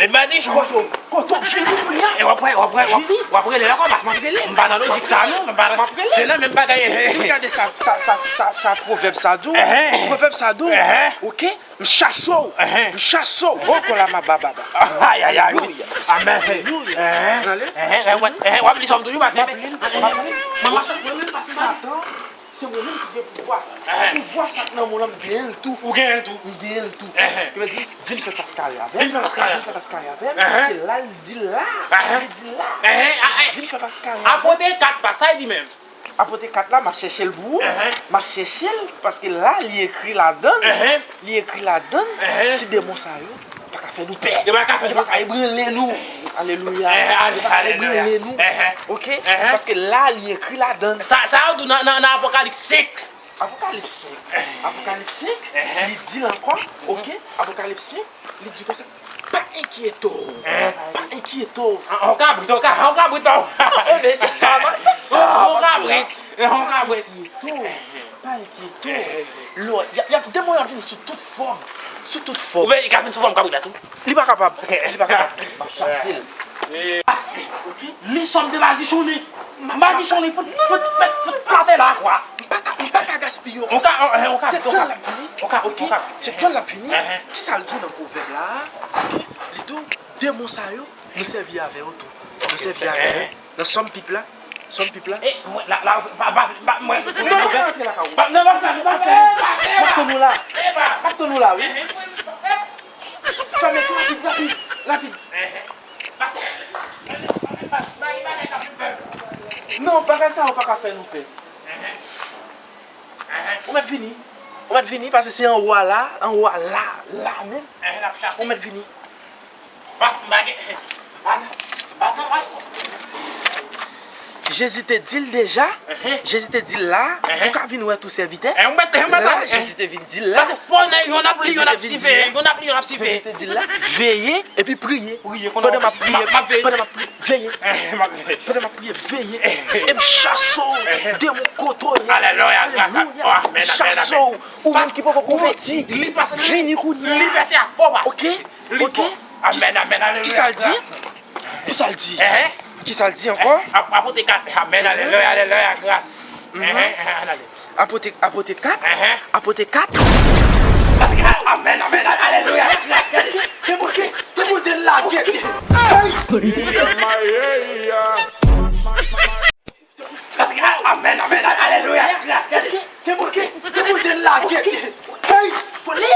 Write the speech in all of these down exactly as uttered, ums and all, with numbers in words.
Men m pa di, kote w, kote w, vini kounye a. E w ap wè, w ap wè, w ap, vini, w ap rele l ankò, m ap, m ap rele, m pa nan lojik sa non, m pa nan, m ap rele, se nan menm bagay. Vin gade sa, sa, sa, sa, sa pwovèb sa di w. Pwovèb sa di w, oke? M chase w. M chase w. Bon, kò la, ma ba, ba, ba. Ayayay. Alelouya. Amèn. Alelouya. Tande? W ap li sòm toujou, pa kenbe. M ap li, m ap li. Manman, sa mwen menm pa se Satan, se mwen menm ki gen pouvwa. Pouvwa sa k nan men w lan, m genyen l tou. Ou genyen l tou. M genyen l tou. Ki vle di, vin fè fas kare avè m. Vin fè fas kare. Vin fè fas kare avè m. Se la l di la. Li di la. Vin fè fas kare avè m. Apot kat pa sa l di menm. Apot kat la, m ap chèche l pou ou. M ap chèche l, paske la, li ekri ladan l. Li ekri ladan l, ti demon sa yo pa ka fè nou pè. Yo pa ka fè nou pè. Yo pa ka ebranle nou. Alelouya. Yo pa ka ebranle nou. Oke? Paske la, li ekri ladan l. Sa, sa yo di w nan, nan, nan Apokalips senk. Apokalips senk. Apokalips senk, li di l ankò. Oke? Apokalips senk, li di konsa, pa enkyete w. Pa enkyete w. An, an kabrit, an ka-, an kabrit, non. Non, e ben, se sa, man, se sa, on kabrit, on kabrit. Pa enkyete w. Pa enkyete w. Lò, y a, y a demon yo ap vini sou tout fòm. Sou tout fòm. Ou wè, li ka vin sou fòm kabrit la tou. Li pa kapab. Li pa kapab. M ap chase l. Li sòm de madichonnen. Madichonnen, fout, fout, fout, fout frape la, kwa. M pa ka, m pa ka gaspiye yon. Se tan l ap vini. Oke? Se tan l ap vini. Kisa l di w nan pwovèb la a? Oke? Li di w, demon sa yo, nou sèvi avè yo tou. Nou sèvi avè yo. Nan sòm pip la. Sòm pip la. E, mwen, la, la, pa, pa, pa, mwen, non, pa antre lakay ou. Pa, non, pa fè, pa fè. M ap tann ou la. M ap tann ou la, wi. Fèmen tou rapid, rapid, rapid. Non, bagay sa yo pa ka fè nou pè. Ou mèt vini. Ou mèt vini, paske se anwo a la, anwo a la, la menm. Ou mèt vini. Jezi te di l deja, Jezi te di l la, ou ka vin wè tou sèvitè. La, Jezi te vin di l la. Paske fò nèg yo n ap li, yo n ap siveye, yo n ap li, yo n ap siveye. Jezi te di l la, veye epi priye. Pandan m ap priye, pandan m ap priye, veye. Pandan m ap priye, veye. E m chase w, demon kote w ye. Alelouya, gras a Bondye. Amèn, amèn, amèn. M chase w, ou menm ki poko konvèti. Vini kounye a. Li pase a fò, pase. Oke? Oke? Amèn, amèn, alelouya. Kisa l di? Kisa l di? Kisa l di ankò? Ap-, apote kat. Amèn, alelouya, alelouya, gras. Ann ale. Apote, apote kat? Apote kat? Paske, a-, amèn, amèn, alelouya, gras, gade. Te Bondye, te Bondye lage. Hey! Paske, a-, amèn, amèn, alelouya, gras, gade. Te Bondye, te Bondye lage. Hey! Vole,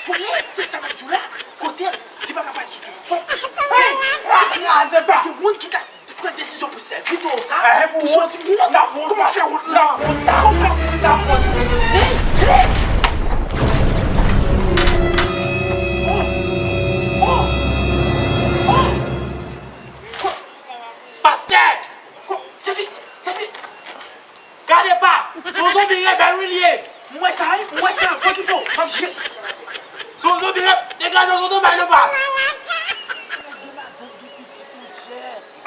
vole, se sa m ap di w la. Kote l? Li pa ka pati sou tout fòm. Hey! Kraze pa. Gen moun ki ta pran desizyon pou sèvi towo sa, pou soti wont. Kòman fè wont la? Kòman fè wont la? Hey! Hey! Oh! Oh! Oh! Pastè! Se li! Se li! Gade pa! Se yon zonbi rebèl wi l ye! M wè sa wi! M wè sa! Kote pou? Se yon zonbi rebèl! Degaje w, zonbi rebèl pa!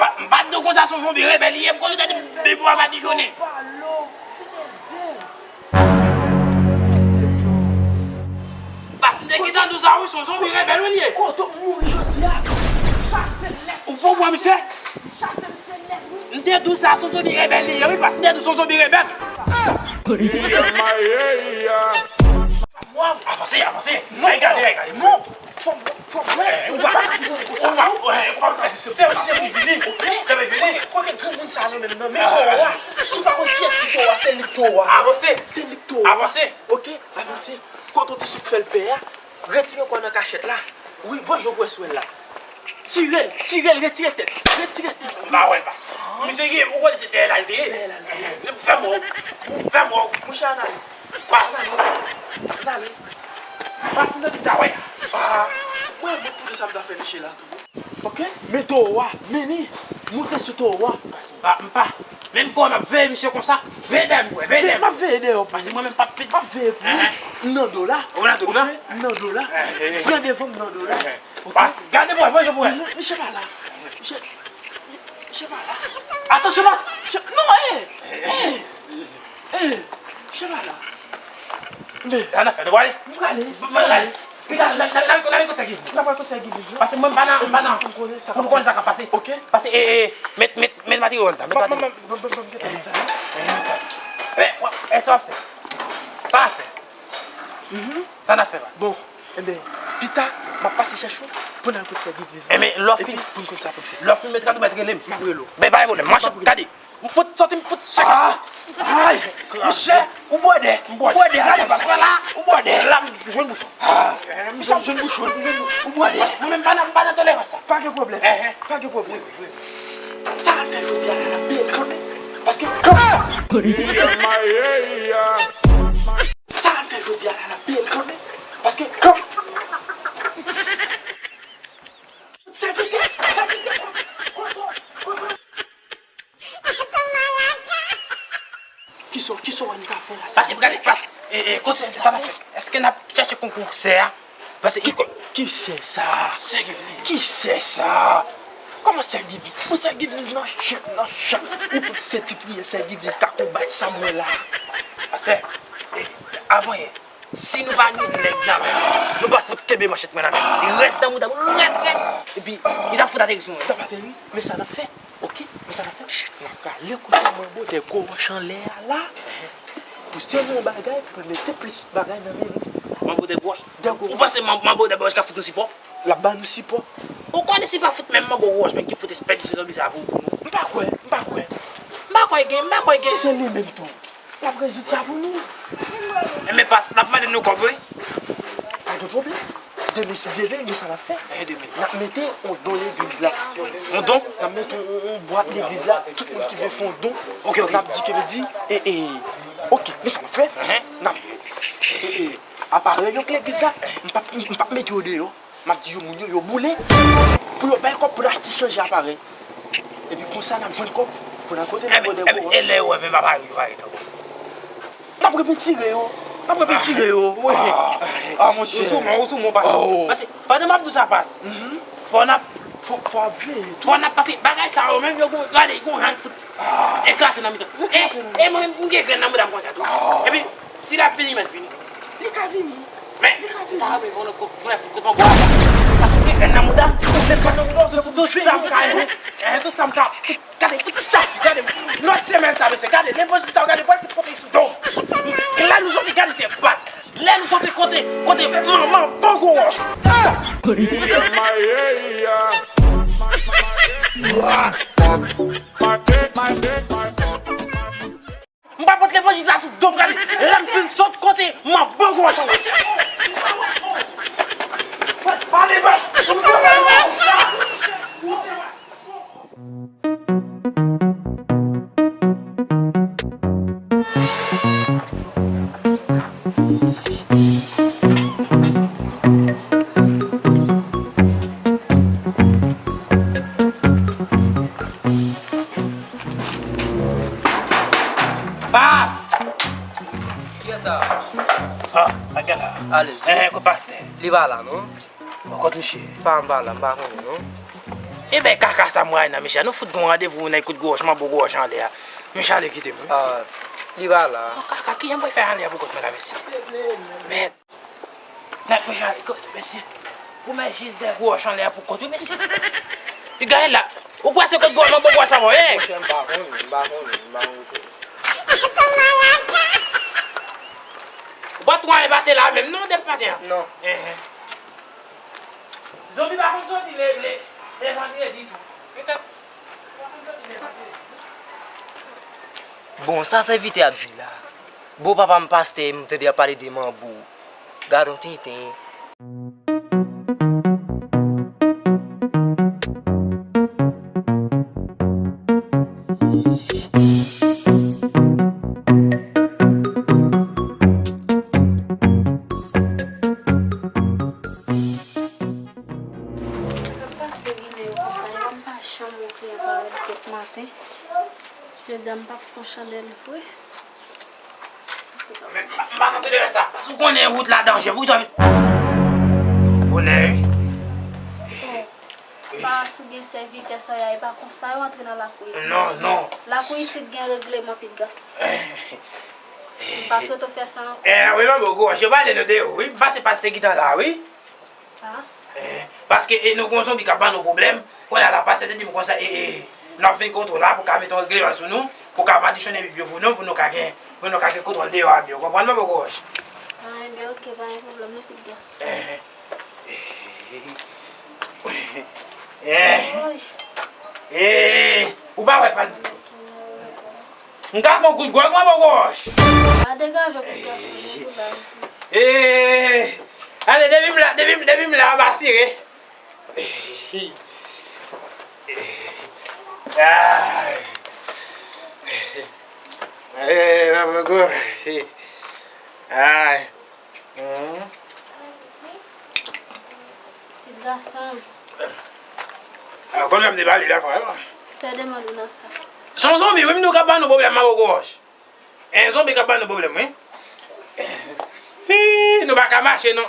M pa, m pa t di w konsa se yon zonbi rebèl li ye, m konn tande bebe a madichonnen. Pas m te gentan di w sa wi, se yon zonbi rebèl wi l ye. Kote w mouri jodi a? Chase l nèt. Ou pran misye? Chase misye nèt wi. M te di w sa, se yon zonbi rebèl li ye wi, pas m te di w se yon zonbi rebèl. Avanse, avanse. Non, gade, gade. Non. Fò m, fò m wè. Ou pa, ou pa, se misye ki vini. Oke? Kote granmoun sa yo menm nan? Men towo a. Si w pa konn kiyès ki towo a, se li k towo a. Avanse. Se li k towo a. Avanse. Oke? Avanse. Kote w te sot fè l pè a, retire kò w nan kachèt la. Wi, voye je w pou wè si w wè l la. Tire l, tire l, retire tèt, retire tèt. M pa wè l pas. Misye gen, ou wè se dèyè l al te ye. Dèyè l al te ye. Fè m wè w, fè m wè w. Monchè, ann ale. Pas. Ann ale. Ann ale. Pas, m ta wè. Ah, mwen, mwen, poutèt sa m ta fè misye la tou. Oke? Men towo a, men li. Moute sou towo a. M pa, m pa. Menm kò m ap veye misye konsa. Veye dèyè m, veye dèyè m. M ap veye dèyè w pou ou. Paske mwen menm p ap veye. M ap veye pou ou. M nan do la. Ou nan do la? Oke? M nan do la. Pran devan m nan do la. Oke? Pas, gade mwen, mwen, mwen. Misye pa la. Misye, misye pa la. Atansyon, pas. Misye, non, eh. Eh. Eh. Misye pa la. Men. Ann fè, nou prale? M prale. M prale. Pita, n a, n a, n a, n a, n a, n a, Pase mwen m pa nan, m pa nan. Pou nou konnen sa k ap pase. Pou nou konnen sa k ap pase. Ok. Pase, e, e, met, met, met materyo anndan. Met materyo. Ban, ban, ban, ban, ban, met sa. E, e, sa w ap fè? Sa w ap fè? Sa n ap fè, baz? Bon, enben, pita, m ap pase chèche w pou n al kote sèvi legliz la. Enben, lè w fin, pou n konn sa pou n fè. Lè w fin met rad ou, mèt rele m. M ap rele w. Ben, pa gen pwoblèm. M ap chèche w. Gade. M fout soti, m fout chèche. Ah! Ay! Monchè, ou bwè dè. M bwè dè. Gade, pa la, ou bwè dè. La, m jwenn bouchon. Ah! M jwenn bouchon. Ou bwè dè. Mwen menm, m pa nan, m pa nan tolerans sa. Pa gen pwoblèm. Pa gen pwoblèm. Sa n ap fè jodi a la, la bèl kanmenm. Paske, sa n ap fè jodi a la, la bèl kanmenm. Paske, sèvitè, sèvitè. Kisa, kisa w wè n ka fè la? Pase, gade, pase. E, e, kote sa n ap fè? Èske n ap chèche konkou sè a? Pase, ki, ki sè sa? Sè Givliz. Ki sè sa? Kòman sè Givliz? Pou sè Givliz nan chan, nan chan. Ou panse se ti priyè sè Givliz ka konbat sa m wè la? Pase, e, avan yè, si nou pa ni nèg nan men, nou pa fout kenbe manchèt mwen nan men. Li rèd nan mouda m, rèd, rèd. Epi, li t ap fout ateri sou mwen. T ap ateri, men sa n ap fè. Ok, men sa n ap fè. N ap rale kounye a Manbo dè gwo wòch anlè a la. Pou si yon bagay, pou l mete plis bagay nan men nou. Manbo dè gwo wòch? Dè gwo wòch. Ou panse Man-, Manbo dè gwo wòch ka fout nou sipò? L ap ba nou sipò. Ou konnen si pa fout menm Manbo gwo wòch menm ki fout espèdisyon zanmi sa pou, pou nou. M pa kwè, m pa kwè. M pa kwè gen, m pa kwè gen. Si se li menm tou. L ap rezoud sa pou nou. Enben, pas, l ap mande nou kòb, wi. Pa gen pwoblèm. Demen, si Dye vle, men sa n ap fè. N ap mete yon don legliz la. Yon don? N ap mete yon, yon, yon bwat legliz la. Tout moun ki vle fè yon don, n ap di ke li di, e, e, ok, men sa n ap fè. N ap, e, e, aparèy yo k legliz la, m p ap, m p ap mete yo deyò. M ap di yo moun yo, yo boule. Pou yo bay kòb pou n achte chanje aparèy. Epi konsa n ap jwenn kòb pou n al kote Manbo dè gwo wòch. E lè yo wè menm aparèy yo pa ret ankò. N ap repentire yo. N ap repentire yo. Wi. Ah, monchè. Ou sou mwen, ou sou mwen, pas. Pase, pandan m ap di w sa, pas. Fò n ap, fò, fò ap veye tou. Fò n ap pase bagay sa yo menm, yo gon, gade, gon jan fout eklate nan mitan. E, e mwen menm, m gen grenn nan mouda m konsa tou. Epi, si l ap vini, mèt vini. Li ka vini. Men, m ta renmen konnen kote, kote, kote Manbo a. Paske m gen grenn nan mouda m. Tout sa m ka, tout sa m ka, tout, gade, tout sa, gade, lòt semèn sa, mesye, gade, levanjil sa, gade, boy, fout kote sou do m. Lè nou soti, gade, se bas. Lè nou soti, kote, kote, manman, bon gwo wòch. M pa pot levanjil sa sou do m, gade. Lè m fin sot kote, m ap bon gwo machann. Pale, pale. Pas! Kiyès sa? Ah, a gad la. Alèz. Eh, kot pastè? Li pa la, non. Bon, kot misye? Pa, m pa la, m pa konnen, non. E ben, kaka sa m wè nan misye a. Nou fout gon randevou nan kout gwo wòch, manbo gwo wòch anlè a. Misye ale kite m, wi. Ah, li pa la. Bon, kaka, kijan m pral fè ale a pou kont mwen la, mesye? Mèd. Nèt, mesye, mesye. Ou mèt jis dèyè gwo wòch anlè a pou kont, wi, mesye. Li gaye la. Ou kwè se kot gwo manbo gwo wòch la, bon, eh? Monchè, m pa konnen, m pa konnen, m pa konnen. Ou pa t anyen pase la menm, non, depi maten an? Non. Enhen. Zonbi pa konn soti le, le, le vandredi tou. Petèt. Bon, sa sèvitè ap di la. Bon, papa m pastè, m tande y ap pale de manbo. Gad on tenten. Sa k ap pase ginen yo konsa, yo pa janm yon kliyan parèt kèk maten. Jodi a m p ap fè yon chandèl vre. Men, m pa, m pa nan tolere sa. Paske w konnen wout la danje. Poukisa w vin? Bonè, wi. Oh, pas oubyen sèvitè sa y a, e pa konsa yo antre nan lakou isit. Non, non. Lakou isit gen regleman, pitit gason. M pa swete w fè sa ankò. Eh, wi, manbo gwo wòch, yo pale nou de ou, wi. M panse pastè gentan la, wi. Pas. Eh, paske, eh, nou gon zonbi k ap ban nou pwoblèm. Kounye a la, pastè te di m konsa, eh, eh, n ap vin kote w la pou ka mete yon regleman sou nou, pou ka madichonnen Bib yo pou nou, pou nou ka gen, pou nou ka gen kontwòl deyò a byen. Ou konprann mwen, Bobo Wòch? Ah, enben, oke, pa gen pwoblèm, non, pitit gason. Eh, eh, eh, eh, ou pa wè, pas, m ka pran kout gwòg, mwen, Bobo Wòch. Pa degaje w, pitit gason, men kou la. Eh, ale, depi m la, depi m, depi m la, m asire. Ay. Eh, mwen, Bobo. Ay. Mhm. Pitit gason. Ah, konn m ap debale la, frè. Fè demann ou nan sa. Se yon zonbi, wi, m di w k ap ban nou pwoblèm, Bobo Wòch. E zonbi k ap ban nou pwoblèm, wi. Hi, nou pa ka mache, non.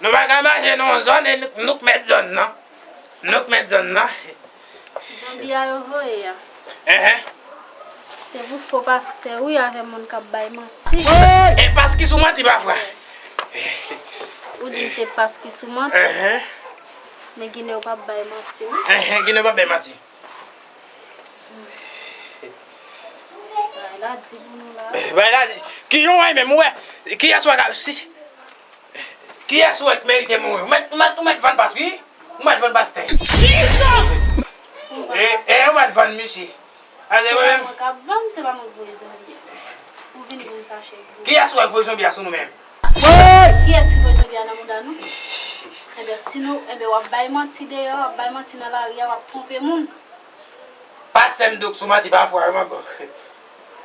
Nou pa ka mache nan yon zòn, e nou, nou k mèt zòn nan. Nou k mèt zòn nan. Zonbi a yo voye a. Enhen. Se pou fo pastè, wi, avè moun k ap bay manti. E pas ki sou manti, pafwa. Ou di se pas ki sou manti. Enhen. Men Ginen yo p ap bay manti, wi. Enhen, Ginen yo p ap bay manti. Bagay la di pou nou la. Bagay la di. Ki jan w wè menm, ou wè? Kiyès ou wè k ap, si, kiyès ou wè k merite mouri? Ou mèt, ou mèt, ou mèt vann pas, wi. Ou mèt vann pastè. E, e, ou mèt vann misye. Ase mwen menm. Se pa mwen k ap vann, se pa mwen k voye zonbi a. Ou vin pou m sache. Kiyès ou wè k voye zonbi a sou nou menm? Kiyès ki voye zonbi a nan mouda nou? Enben, si nou, enben, w ap bay manti deyò, w ap bay manti nan lari a, w ap twonpe moun. Pastè m di w k sou manti pafwa, wi, manbo.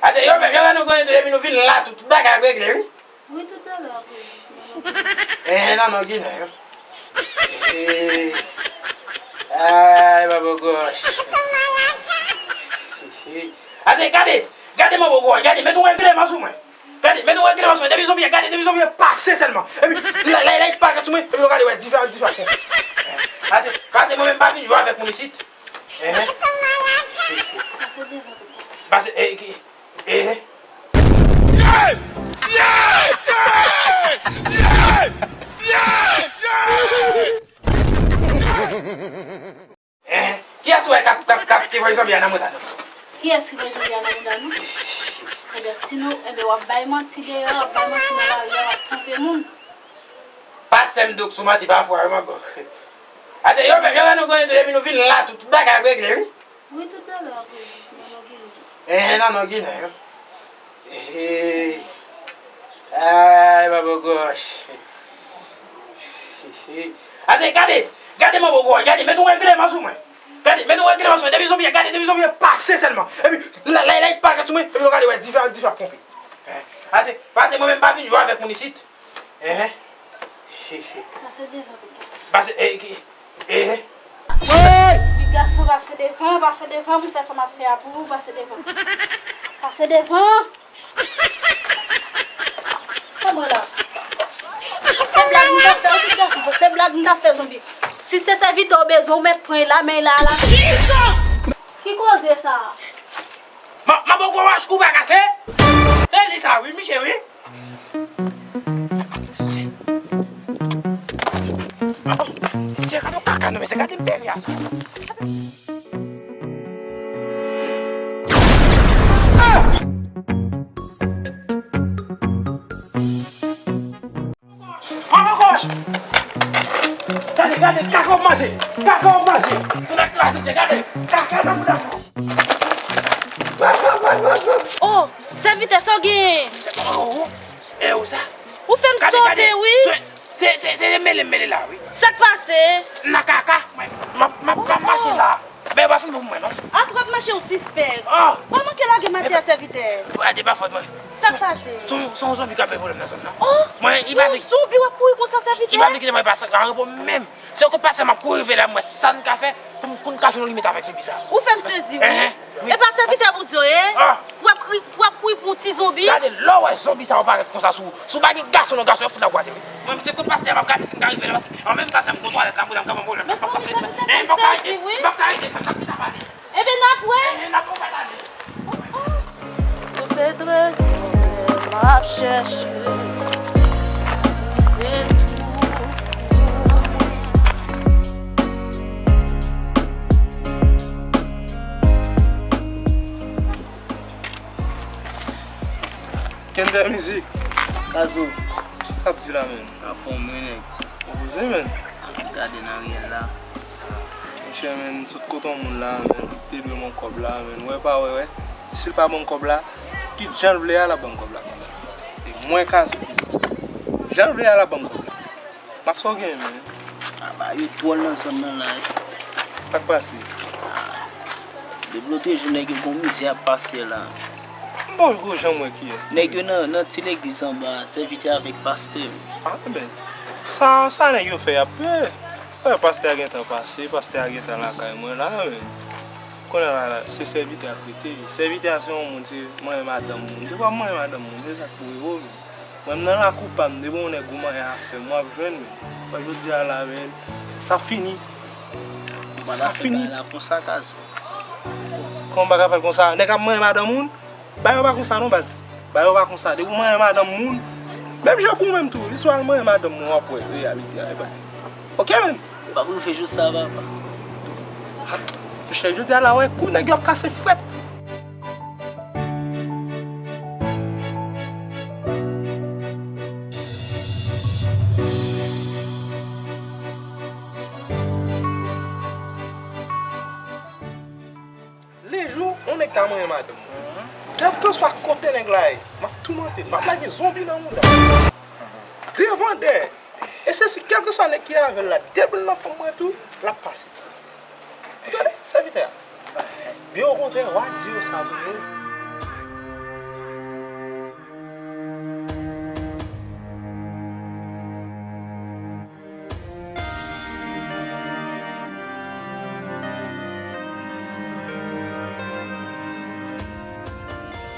Ase yo menm, yo wè nou konnen tou, epi nou vin la tou, tout bagay ap regle, wi. Wi, tout bagay ap regle. Eh, nan non Ginen yo. Eh, ay, manbo gòch. Ase, gade, gade manbo gòch, gade, met yon regleman sou mwen. Gade, met yon regleman sou mwen. Depi zonbi a, gade, depi zonbi a pase sèlman. Epi, la, la, la, li parèt sou mwen, epi nou gade, wè, diferan, diferan. Pase, pase, mwen menm pa vin jwe avèk moun isit. Ehe. Pase devan, pase. Pase, eh, ki, ehe. Enhen. Kiyès ou wè k ap, k ap, k ap, ki voye zonbi a nan mouda nou? Kiyès ki voye zonbi a nan mouda nou? Enben, si nou, enben, w ap bay manti deyò, w ap bay manti nan lari a, w ap twonpe moun. Pastè m di w k sou manti pafwa, wi, manbo. Ase yo menm, yo wè nou konnen tou, epi nou vin la tou, tout bagay ap regle, wi. Wi, tout bagay ap regle, nan non Ginen. Enhen, nan non Ginen yo. Hey. Ay, manbo gòch. Ase, gade, gade manbo gòch, gade, met yon regleman sou mwen. Gade, met yon regleman sou mwen. Depi zonbi a, gade, depi zonbi a pase sèlman. Epi, la, la, la, li parèt sou mwen, epi nou gade, wè, dife, dife ap ponpe. Ase, pase mwen menm pa vin jwe avèk moun isit. Enhen. Pase devan, pitit gason. Pase, eh, ki, eh. Pitit gason, pase devan, pase devan, m fè sa m ap fè a pou ou, pase devan. Pase devan. Sa mwen la. Se blag m ta fè, pitit gason, se blag m ta fè, zonbi. Si se sèvitè w bezwen, ou mèt pran l la, men l la, la. Ki koze sa? Ma, ma poko wach kou pa kase. Se li sa wi, miche wi. Oh, se gade kaka non, men se gade m peri a. Manman gòch! Gade, gade, kaka w ap manje! Kaka w ap manje! Tounen klase, gade! Kaka nan bouda m! Oh, sèvitè, sa w genyen? Oh, e ou sa? Ou fè m sote, wi! Se, se, se, se mele m mele la, wi! Sa k pase? M nan kaka! M ap, m ap, m ap mache la! Men yo pa fin bon pou mwen, non. Apre w ap mache w sispèk. Oh! Pa manke lage matyè a sèvitè. Gade pa fòt mwen. Sa k pase? Se yon, se yon zonbi k ap bay pwoblèm nan zòn nan. Oh! Mwen, li pa vle. Yon zonbi w ap kouri konsa sèvitè? Li pa vle kite mwen pase an repo menm. Se yon kout pase m ap kouri rive la, m wè sa n ka fè pou n, pou n ka jwenn yon limit avèk zonbi sa. Ou fè m sezi, wi. Enhen, wi. E pa sèvitè Bondye w ye? Ah! W ap kri-, w ap kouri pou yon ti zonbi? Gade, lè w wè zonbi sa yo parèt konsa sou ou, si w pa gen gason non, gason yo fout ap gwate wi. Mwen, se kout pastè a m ap gade si m ka rive la, paske an menm tan se m gon twalèt la, m ka pran pwoblèm la. Mezanmi, sèvitè, m sezi wi. M p ap ka rete, m p ap ka rete, m p ap ka rete. Ebyen, n ap wè. Ebyen, n ap wè, n ale. Pou se trezò m ap chèche, se tou. Kenbe mizik. Kazo. Sa k ap di la, menm? Anfòm wi, nèg. Ou poze, menm? Ap gade nan riyèl la. Monchè, menm, sot kote yon moun la, menm, te dwe m yon kòb la, menm. Wè pa wè, wè. Si l pa ban m kòb la, kit jan l vle a, l ap ban m kòb la konsa. E mwen Kazo ki di sa. Jan l vle a, l ap ban m kòb la. M ap sa w gen, menm. Aba, yo twòl nan zòn nan la. Sa k pase? Depi lòt jou, nèg yo gon mizè ap pase la. M poko janm wè kiyès. Nèg yo nan, nan ti legliz anba a, sèvitè avèk pastè. Ah, men, sa, sa nèg yo fè, y ap pè. Wè, pastè a gentan pase, pastè a gentan lakay mwen la, men. Kounye a la, se sèvitè a k rete. Sèvitè a se yon moun, se manyen madanm moun. Depi w ap manyen madanm moun, se sa k pou rive w, men. Mwen, m nan lakou pa m, depi yon nèg ou manyen afè m, w ap jwenn mwen. Wè, jodi a la, men, sa fini. Sa fini. Ou pa ta fè bagay la konsa, Kazo. Kòman m pa ka fè l konsa? Nèg ap manyen madanm moun? Bagay yo pa konsa non, baz. Bagay yo pa konsa. Depi w manyen madanm moun, menm jan pou ou menm tou, jis w al manyen madanm mwen, w ap wè reyalite a, baz. Oke, menm. Ou p ap rive jis la, papa. Ha, monchè, jodi a la, wè, kou nèg yo ap kase frèt. Lejou, yon nèg ta manyen madanm mwen. Kèlkeswa kote nèg la ye, m ap toumante l, m ap lage zonbi nan mouda l. Devan, dèyè. E se si kèlkeswa nèg ki avè l la, depi l nan fanm mwen tou, l ap pase. Ou tande, sèvitè a? Byen okontrè, w a di yo sa pou yo.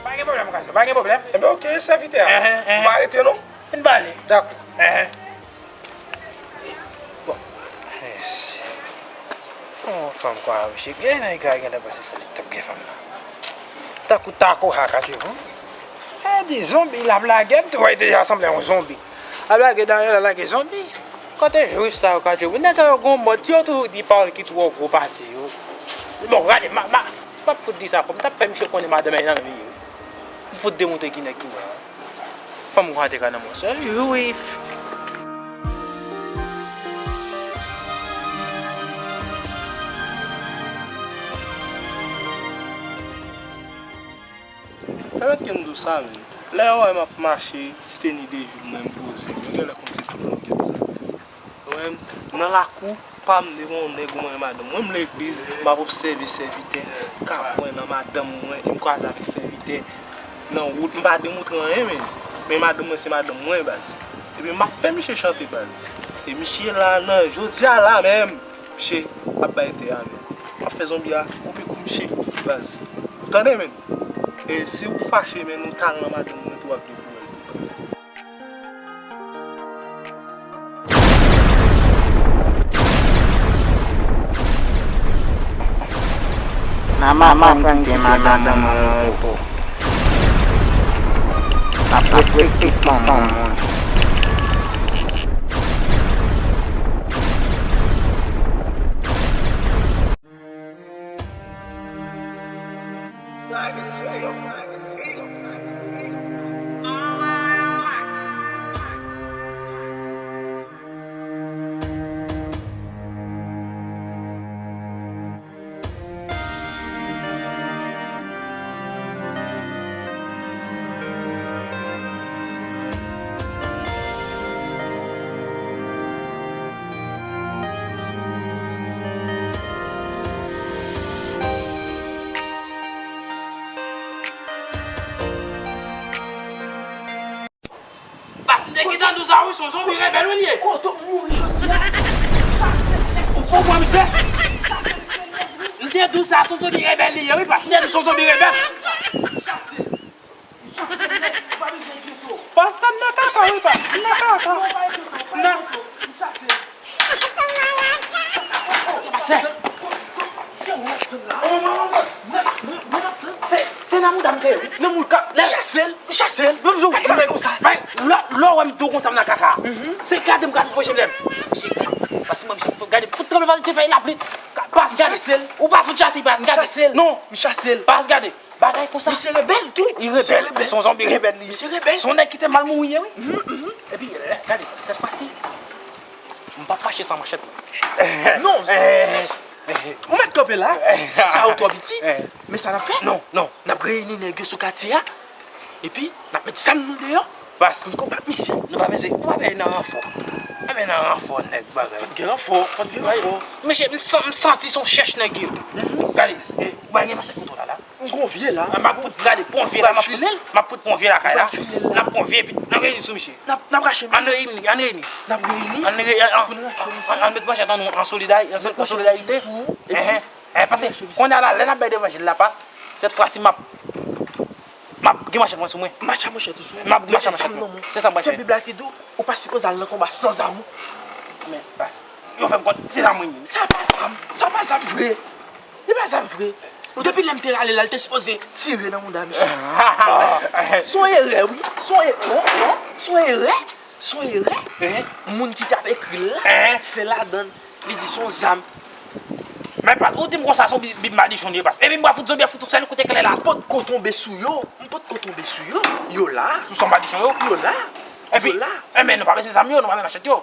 Pa gen pwoblèm, Kazo, pa gen pwoblèm. Enben, oke, sèvitè a. Enhen, enhen. M pa rete non. Fin pale. Dakò. Enhen. Bon. Enhen. Yon fanm kwa, misye gen nan kay, gen nan panse sa li t ap gen fanm nan. Tankou tako ha katchevou. E di zonbi l ap lage, m te wè deja sanble yon zonbi. Ap lage dayè, l ap lage zonbi. Kote jwif sa yo katchevou? Nèg sa yo gon mòd, yo toujou di pawòl ki twò gwo pase yo. Bon, gade, ma, ma, m p ap fout di sa ankò, m t ap fè misye konnen madanm nan li ye. M fout demontre ki nèg ki nèg. Fanm kwa te ka nan mòso. Jwif. Pèmèt ke m di w sa, menm. Lè yo wè m ap mache, ti teni de jou, mwen m poze m, yo genlè konn se tout longè m sa. Ou wè m nan lakou pa m devan yon nèg ou manyen madanm. Mwen m legliz, m ap obsève sèvitè k ap pran nan madanm mwen, e m kwaze avèk sèvitè nan wout, m pa demontre anyen, men, men madanm mwen se madanm mwen, baz. Epi m ap fè misye chante, baz. E misye la, nan jodi a la menm, misye ap bay tè a, men. M ap fè zonbi a koupe kou misye, baz. Ou tande, men? E si ou fache, men, nou t al nan madanm mwen tou, w ap gen pwoblèm tou, baz. Mama konn kite madanm mwen repo. L ap respekte fanm moun. Pas m te gentan di w sa wi, se yon zonbi rebèl wi l ye. Kote w mouri jodi a? Ou konprann, misye? M te di w sa, se yon zonbi rebèl li ye wi, pas m te di w se yon zonbi rebèl. Pastè, m nan kaka wi, pas. M nan kaka. M nan... Pastè. Se, se nan mouda m te ye wi. Nan mouda. M chase l, m chase l. Menm jan w fè konsa. Lè, lè w wè m di w konsa m nan kaka. Se gade m gade voye m lè m. Pas mwen, misye gade, fout tranble fè, te fè lapli. Pas gade. Ou pa fout chase, pas gade. Non, m chase l. Pas gade. Bagay konsa. Misye rebèl tou. Li rebèl. Se yon zonbi rebèl li ye. Misye rebèl. Se yon nèg ki te mal mouri ye, wi. Mhm, mhm. Epi, gade, sèt fwa si, m p ap mache san manchèt mwen. Non, ou mèt kanpe la. Sa yo twò piti. Men sa n ap fè? Non, non. N ap reyini nèg yo sou katye a. Epi, n ap met zam nou deyò. Pas. Pou n konbat misye. Nou pa bezwen, nou pa bezwen nan ranfò. Pa bezwen nan ranfò, nèg, bagay. Fòk gen ranfò, fòk gen ranfò. Mesye, m san-, m santi se yon chèch nèg yo. Gade, e, ou pa gen manchèt kouto la, la? M gon vye la. M ap fout gade, pran vye la, m ap fout, m ap fout pran vye lakay la. N ap pran vye, epi n ap reyini sou misye. N ap, n ap rache misye. Ann reyini, ann reyini. N ap reyini. Ann reyini, ann, ann, ann met manchèt an nou an solidari-, an solidarite. Epi, epi, pase, kounye a la, lè n ap bay levanjil la, pas, sèt fwa si m ap M ap gen manchèt mwen sou mwen. Mache a manchèt ou sou. M ap gen manchèt mwen sou mwen. Se sa m pral fè. Se Bib la ki di w, ou pa sipoze al nan konba san zam ou. Men, pas. Yo fè m konn, se zam mwen ye. Sa pa zam. Sa pa zam vre. Li pa zam vre. Depi lè m te rale la, li te sipoze tire nan mouda misye. Se yon erè, wi. Se yon e-, non, non. Se yon erè. Se yon erè. Moun ki t ap ekri l la fè ladan l. Li di se yon zam. Men pa, ou di m konsa se yon bi-, bib madichon li ye, pas. Epi m pral fout zonbi a fout yon sèl kout eklè la. M potko tonbe sou yo. M potko tonbe sou yo. Yo la. Sou son madichon yo? Yo la. Epi, yo la. Enben, nou pa bezwen zam yo, nou pa bezwen manchèt yo.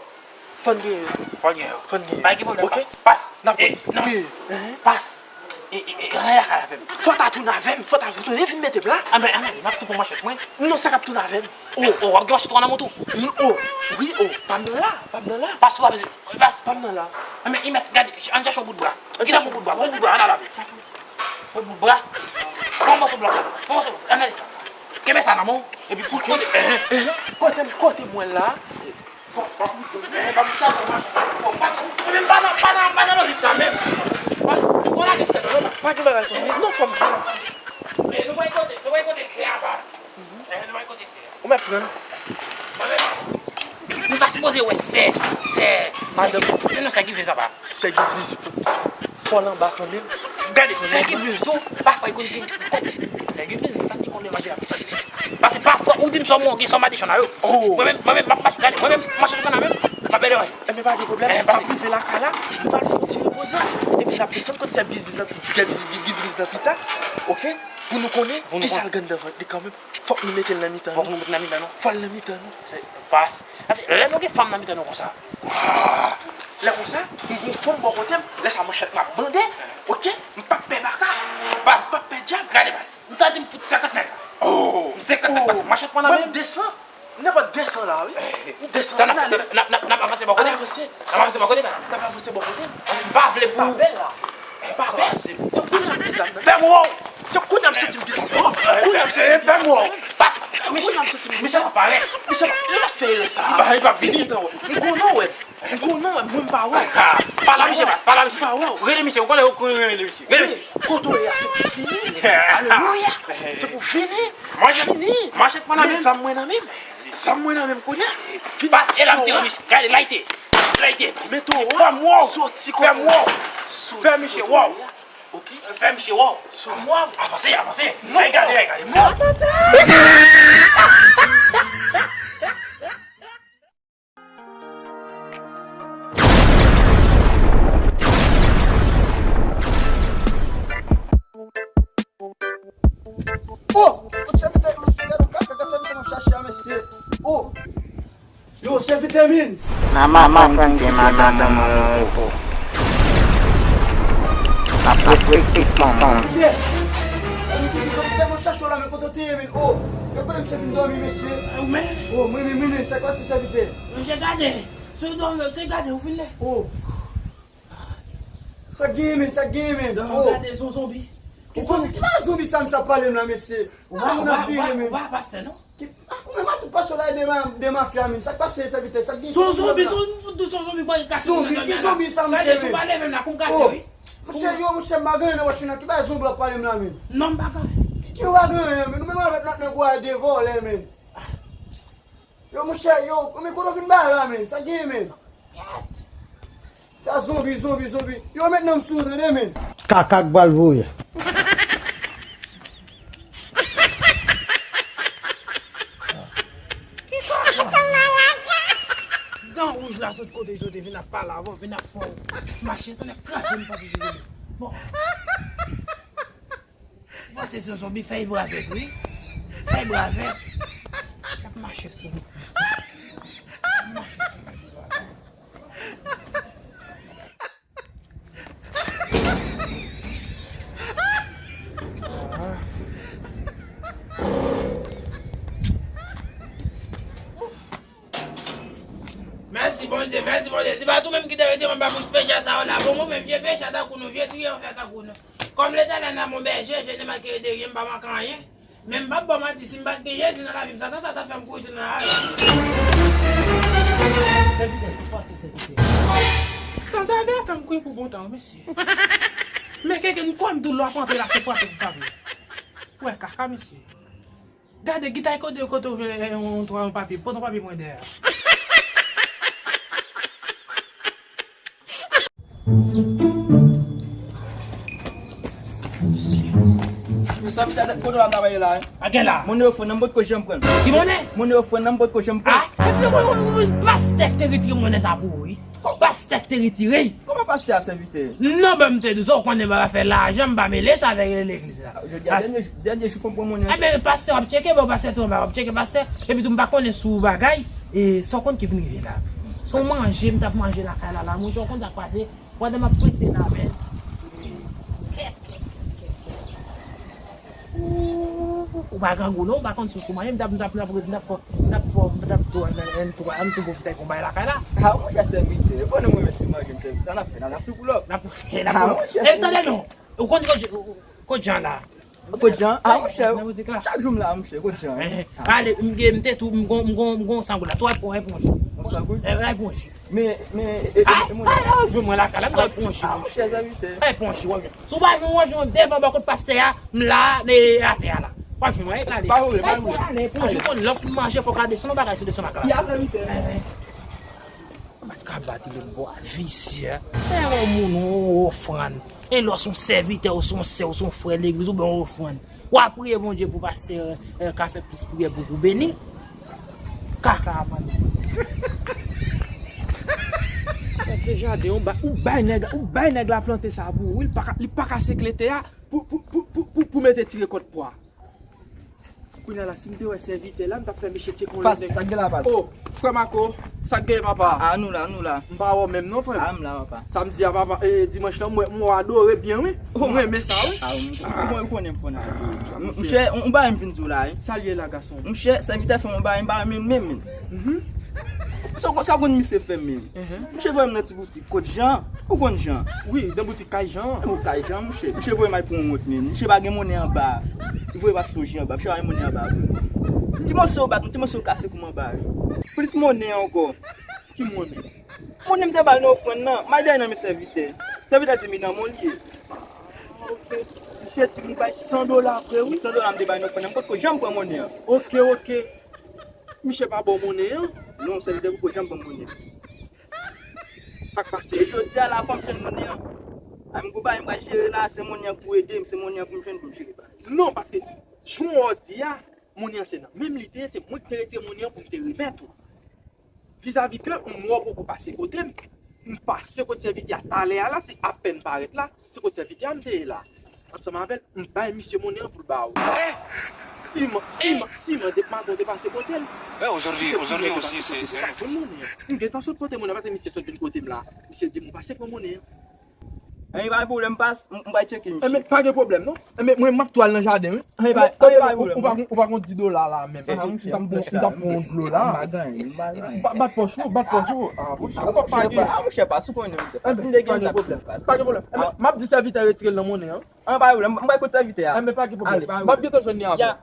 Fò n gen yo. Fò n gen yo. Fò n gen yo. Pa gen pwoblèm, pas. Pas. N ap, e, non. Pas. E, e, e, anyen lakay avè m. Fò w ta tounen avè m, fò w ta tounen vin mete m la. Anben, anben, m ap tou pran manchèt mwen. Non, sa k ap tounen avè m. O, o, w ap gen manchèt ou nan men w tou. O, wi, o, pa m nan la, pa m nan la. Pas ou pa bezwen, pas. Pa m nan la. Anben, Imèt, gade, ann chèche yon bout bra. Kite yon bout bra, pran bout bra, ann al avè l. Pran bout bra. Pran mòso blòk la, pran mòso blòk, ann gade sa. Kenbe sa nan men w, epi pou kote, kote m, kote mwen la. Fò, fò, fò, fò, fò, fò, fò, fò, fò, fò, fò, pa nan, pa nan, pa nan lojik sa menm. Pa, fò lage sèl, non. Pa gen bagay konsa. Non, fò m di sa. Men nou pral kote, nou pral kote sè a ba. Eh, nou pral kote sè a. Ou mèt pran. Mwen menm. Nou ta sipoze wè sè, sè, sè, se non sè Givens sa ba. Sè Givens fò l anba kanmenm. Gade, sè Givens tou, pafwa li konn gen kòb. Sè Givens, sa ki konn lè mache la plis pase. Paske pafwa, ou di m sa w gen sa w madichon nan yo. Mwen menm, mwen menm, m ap mache, gade, mwen menm, m mache sou kanal menm, m ap bèlè manje. Enben, pa gen pwoblèm, m ap rive lakay la, m pral fè yon ti repoze. Epi n ap desann kot sè biznis nan, sè Givens nan pita, oke? Pou nou konnen kisa l gen anndan vant li kanmenm. Fòk nou mete l nan mitan nou. Fòk nou mete l nan mitan nou. Fò l nan mitan nou. Se pas. Paske lè nou gen fanm nan mitan nou konsa. Ah! Lè konsa, m gon fanm bò kote m, lè sa manchèt m ap bande, oke? M p ap pè baka. Pas. M p ap pè dyab. Gade, pas. M santi m fout senkant nèg la. Oh! M senkant nèg, pas. Manchèt mwen nan men m. Mwen m de san. M nenpòt de san la, wi. M de san. Sa n ap fè, n ap, n ap, n ap avanse bò kote? Ann avanse. N ap avanse bò kote, pas. N ap avanse bò kote. Paske m pa vle pou. Pa bèl la. Pa bèl. Se kounye a m gen zam nan. Fè m wè w. Se kounye a m santi m gen zam. Kounye a m santi m gen zam. Fè m wè w. Pas. Se kounye a m santi m gen zam. Misye pa parèt. Misye pa, li pa fè erè sa. Li pa, li pa vini. M konnen w wè m. M konnen w wè m, mwen m pa wè w. Pa la misye, pas. Pa la misye. M pa wè w. Rele misye, ou konnen ou konnen rele misye. Rele misye. Kote w ye a, se pou fini. Alelouya. Se pou fini. Fini. Manchèt mwen nan men m. Men zam mwen nan men m. Zam mwen nan men m kounye a. Vin. Pas, e la m te wè misye. Gade, layite. Layite. Mete w. Fè m wè w. Soti kote w ye a. Fè m wè w. Soti kote w ye a. Oke? Fè misye wè w. Soti. Fè m wè w. Avanse, avanse. Non. Ay, gade, ay, gade. Non. Oh! Kot sèvitè yo, mesye, gade yon kaka, gade sèvitè m ap chache a, mesye. Oh! Yo, sèvitè, men! Nan manman kite madanm ou repo. N ap respekte fanm ou. Kite! Sèvitè m ap chache w la, men kote w te ye, men? Oh! Gade kote misye vin dòmi, mesye. Ou menm? Oh, mwen menm, mwen menm, sa k pase, sèvitè? Mesye, gade! Se w dòmi, se gade, ou fin lè? Oh! Sa k genyen, men? Sa k genyen, men? Oh! Gade, se yon zonbi. Ki zonbi? Ki bagay zonbi sa misye ap pale m la, mesye? Ou pa, ou pa, ou pa, ou pa pastè, non? Ki, ah, ou menm a tout pastè la, de ma, de mafya, men. Sa k pase, sèvitè? Sa k gen? Se yon zonbi, se yon zonbi, se yon zonbi, kase moun nan. Zonbi? Ki zonbi sa, mesye, men? Gade, tou pale menm la, kou m kase, wi. Monchè, yo, monchè, m pa gen anyen nan wòch la, ki bagay zonbi w ap pale m la, men? Non, m pa ka. Ki, ki w pa gen anyen, men? Nou menm avèk nòt nan gwa de vòlè, men. Yo, monchè, yo, men kote w vin bay la, men? Sa k genyen, men? Sa zonbi, zonbi, zonbi. Yo, met nan m sou, tande, men. Kaka k pral voye. Dan wouj la sot kote yo te vin ap pale avè w, vin ap fè w mache, tande kraze m pase sou zye li. Bon. Bon, Se son zonbi, fè bravèt, wi. Fè bravèt. L ap mache sou nou. Mèsi Bondye, mèsi Bondye. Se pa tou menm ki te retire m anba bouch peche sa yo la. Bon, mwen menm, vye peche tankou nou, vye tiye anfè tankou nou. Kòm Letènèl nan mon bèje, je ne manquerai de rien, m pa manke anyen. Men m p ap ba w manti, si m pa t gen Jezi nan lavi m, Satan sa t ap fè m kouri tounen nan lari. Sèvitè, sa k pase, sèvitè? Sanzave a fè m kouri pou bon tan, wi, mesye. Men kenken, m kwè m tou lè w ap antre la, se frape pou frape. Ou wè kaka, mesye. Gade, gita kote, kote w jwenn yon, yon, yon papye. Pote yon papye pou mwen dèyè. Yo sa fè kote la travay la, hein? A gen la. Monnen ofrann nan, m potko janm pran. Ki monnen? Monnen ofrann nan, m potko janm pran. Ah, epi, wi, wi, wi, pastè k te retire monnen sa pou ou, wi. Pastè k te retire. Kòman pastè a sèvitè? Non, ban m te di w sa, ou konnen bagay fè lajan, m pa mele sa avèk legliz la. Jodi a, dènye, dènye jou fò m pran monnen an. Enben, pastè w ap tcheke, bon, pastè tou, w ap tcheke pastè. Epi tou, m pa konnen sou bagay, e sa w konn ki vin rive la. Se yon manje, m t ap manje lakay la, la, monchè, w konn sa k pase. Pandan m ap prese la, men. Kèt, kèt, kèt, kèt, kèt. Ou, ou pa grangou non, ou pa konn sou, sou manje, m t ap, m t ap, m t ap, m t ap fò, m t ap fò, m t ap tou, m, m tou, m tou pwofite ak yon bagay lakay la. Ah, monchè sèvitè, bon, nou mwen ti manje m sèvitè, sa n ap fè la, n ap tou pou lòp. N ap, n ap tou pou lòp. Ah, monchè. E, tande non, ou konn kote, kote Jan la? Kote Jan? Ah, monchè, chak jou m la, monchè, kote Jan? Eh, eh. Ale, m gen, m te tou, m gon, m gon, m gon san goud la, tou al pran, al pran yon. Yon san goud? Eh, al pran yon. Men, men, e, e, ay, e, mwen ay, ay, jwenn mwen lakay la, m pral pran yon. Ah, monchè, sèvitè. Ay, pran yon, w ap jwenn. Si w pa jwenn, w ap jwenn devan bò kot pastè a, m la, e, atè a la. W ap jwenn, w ap ale. Pa vre, pa vre. Ale, pran yon, konn lè w fin manje, fò w ka desann yon bagay sou desann lakay la. Ya, sèvitè. Eh, eh. Bat ka bat li bwa visye. E yon moun ou ofrann. E lè w se yon sèvitè, ou se yon sè, ou se yon frè legliz, ou ba yon ofrann. W a priye Bondye pou pastè, eh, ka fè plis priyè pou ou beni. Kaka a mande. Se jaden, ou bay, ou bay nèg, ou bay nèg la plante sa pou ou, wi, li pa ka, li pa ka sekle tè a pou, pou, pou, pou, pou, pou mete ti rekòt pwa. Kounye a la, si m te wè sèvitè la, m t ap fè misye tcheke yon lòt nèg. Pas, sa k gen la, pas? Oh, frè Mako, sa k gen, papa? A, nou la, nou la. M pa wè w menm non, frè m. A, m la, papa. Samdi a, papa, e, dimanch lan, m wè, m wè w adore byen, wi. M renmen sa, wi. A, m, m, m konnen m fò nan. Monchè, yon, yon bagay m vin di w la, wi. Sa l ye la, gason? Monchè, sèvitè fè m yon bagay, m pa renmen l menm, menm. Mhm. Sa w konn, sa w konn misye fè m menm? Mhm. Misye voye m nan ti boutik. Kot Jan? Ou konn Jan? Wi, nan boutik kay Jan. Ou kay Jan, monchè. Misye voye m al pran yon wont, men. Misye pa gen monnen anba. Li voye m al sonje anba. Misye pa gen monnen anba. Ti moso bat, ti moso kase kou m anba. Plis monnen ankò. Ki monnen? Monnen m te ba l nan ofrann nan. M al dèyè nan men sèvitè. Sèvitè di m li nan men w li ye. Ah, ok. Misye di m li bay san dola vre, wi. San dola m te ba l nan ofrann nan. M potko janm pran monnen an. Ok, ok. Misye pa ba w monnen an? Non, sèvitè poko janm ban m monnen. Sa k pase? E jodi a la, fò m jwenn monnen an. A, m gon bagay m pral jere la, se monnen an pou ede m, se monnen an pou m jwenn pou m jere bagay. Non, paske jan w di a, monnen an se nan men m li te ye, se mwen ki te retire monnen an pou m te remèt ou. Vizavi ke m wè w poko pase kote m, m pase kote sèvitè a talè a la, se apèn parèt la, se kote sèvitè a m te ye la. Ansanm avè l, m bay misye monnen an pou l ba ou. Si m, si m, si m, depi maten w te pase kote l. M gentan sot pote monnen an, paske misye sot vin kote m la. Misye di m ou pase pran monnen an. Anyen, pa gen pwoblèm, pas, m, m pral tcheke misye. Enben, pa gen pwoblèm, non. Enben, mwen, m ap tou al nan jaden, wi. Anyen, pa, anyen, pa gen pwoblèm, non. Ou pa, ou pa gon di dola la, menm. Paske m t ap pran, m t ap pran yon dlo la. M pa genyen, m pa genyen. Ba-, bat pòch ou, bat pòch ou. Ah, monchè, ou pa pa gen. Ah, monchè, pas, ou konnen, monchè. Pas, m te gen, m t ap pran, pas. Pa gen pwoblèm. Enben, m ap di sèvitè retire l nan monnen an. Ah, pa gen pwoblèm, m pral kote sèvitè a. Enben, pa gen pwoblèm. M ap gentan jwenn li avè w.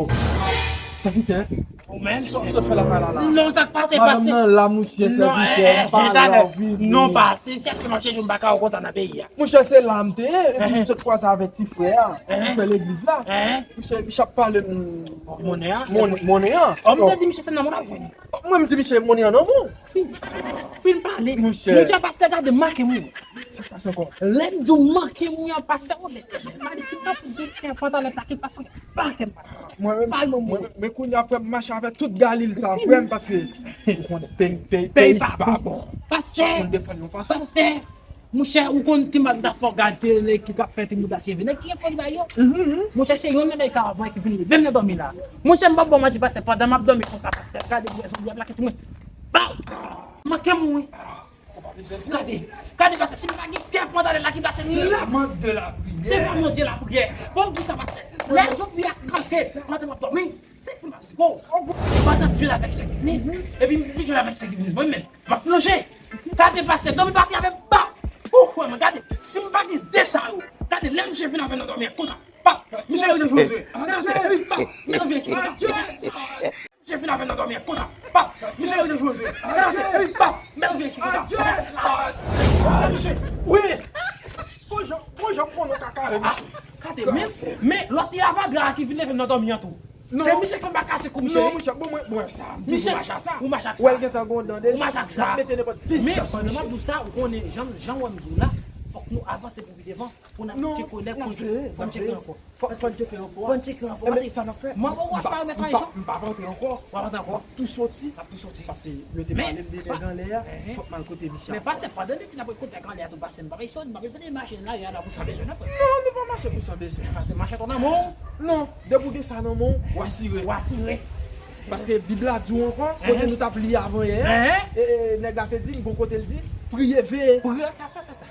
Oh, sèvitè. Ou menm? Sa w sot fè lakay la la? Non, sa k pase, pase. Madanm nan la, monchè, sèvitè, m pale avèk li. Non, pase, chèche m ap chèche, m pa ka wè w konsa nan peyi a. Monchè, se la m te ye, epi m sot kwaze avèk ti frè a, ti frè legliz la. Monchè, misye ap pale m monnen an. Monnen an. Oh, m te di misye se nan men w l ap jwenn. Mwen, m di misye monnen an nan men w. Fin, fin pale. Monchè. Monchè, pastè, gade, make moun. Sa k pase ankò? Lè m di w manke moun an, pastè, o Letènèl, m pa di si m pa fout de tè pantalèt la ki pase, pa kè m pase. Mwen menm, mwen menm, men kounye a, frè m, mache avè tout Galil sa, frè m, paske ou konnen peyi, peyi, peyi pa bon. Pastè, chak moun defann yon fason. Pastè, Monchè, ou konn ti Magda fò gade nèg ki t ap fè ti Magda cheve. Nèg ki gen foli bay yo. Monchè, se yonn nan nèg sa avan ki vin leve m nan dòmi la. Monchè, m p ap ba w manti, pastè, pandan m ap dòmi konsa, pastè, gade bwè zonbi ap lake sou mwen. Baw! Manke mouri. Gade, gade, pastè, si m pa gen kè pantalèt la ki plase m. C'est la mode de la prière. Se la mòd de lapriyè. Bon, m di sa, pastè. Lè zonbi a kanpe, pandan m ap dòmi, se ti m ap di, wow. Pandan m jwe avèk Sè Givnis, epi m jwe avèk Sè Givnis, mwen menm, m ap plonje. Gade, pastè, dòmi pati avè m, ba. Ou kwè mwen, gade, si m pa gen de sa yo, gade, lè misye vin avè m nan dòmi a, konsa, pap, misye yo devloze. Gade, misye, pap, misye vin avè m nan dòmi a, konsa, pap, misye yo devloze. Gade, misye, pap, misye vin isi, konsa. Gade, misye, wi. Bon jan, bon jan konnen w ka kare, misye. Gade, men, men lòt ti avadra ki vin leve m nan dòmi an tou. Non. Se misye ki fè m pa kase kou misye. Non, monchè, bon, mwen, mwen, sa, m toujou mache ak sa. Ou mache ak sa. Ou wè l gentan gon dan deja. Ou mache ak sa. M ap mete nenpòt distans. Men, pandan m ap di w sa, ou konnen, jan, jan w wè m di w la, fòk nou avanse pou pi devan, pou n ap tcheke lè pou n tcheke ranfò. Fò, fò n tcheke ranfò. Fò n tcheke ranfò. Paske sa n ap fè. Mwen, mwen, m pa, m pa, m pa rantre ankò. W ap rantre ankò. M ap tou soti. W ap tou soti. Paske yo te pale m de nèg anlè a, fòk m al kote misye ankò. Men pastè, pandan de ti n ap kote nèg anlè a tou, pastè, m pa peye sòt, m pa peye mache nan lari a la pou san bezwen, non, frè. Non, nou pa mache pou san bezwen. Pastè, mache ton nan men w. Non, depi w gen sa nan men w, w asire. W asire. Paske Bib la di w ankò, kote nou t ap li avan yè a, e, e, nèg la te di n, gon kote l di, priye, veye. Priye, sa fè, fè sa.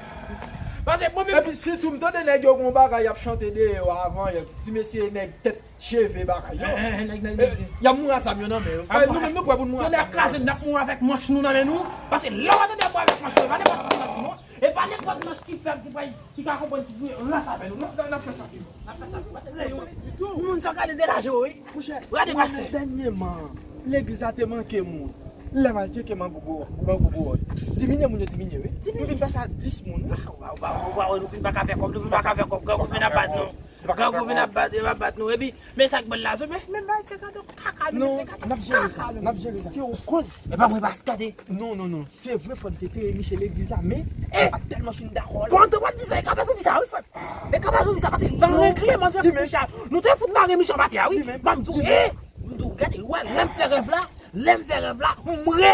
Paske mwen menm. Epi sitou, m tande nèg yo gon bagay y ap chante deyò avan yè, ti mesye nèg tèt cheve bagay yo. Y ap mouri a zam yo nan men yo. Nou menm nou prè pou n mouri a zam yo nan men nou. N ap kraze, n ap mouri avèk manch nou nan men nou. Paske lè w tande ap mouri avèk manch nou, e pa nenpòt manch ki fèb ki pral, ki ka konprann ki gen rans avè nou. N ap, n ap fè sa pi bon. N ap fè sa pi bon. Paske se yon moun sa gade deraje w, wi. Gade pastè. Dènyèman, legliz la te manke moun. Lè m al tcheke Mangogo, Mangogo Road. Diminye moun yo diminye, wi. Nou vin pase a dis moun, wi. Waw, waw, waw, nou vin pa ka fè kòb, nou vin pa ka fè kòb. Grangou vin ap bat nou. Grangou vin ap bat, ap bat nou. Epi, men sa k bèl la, men, men, men se gade kaka nou, men se gade kaka nou. Non, n ap jere sa, n ap jere sa. Se yon koz. E pa mwen, pas gade. Non, non, non. Se vre, fò n te teye Miche legliz la, men, e pa tèlman fin dakò, non. Pandan w ap di sa, e ka pa zonbi sa, wi, frè. E ka pa zonbi sa, paske nan regleman de Miche a, nou te fout mare Miche anba tè a, wi. Ban m di w, e, m di w, gade, wè, lè m fè rèv la, lè m fè rèv la, m wè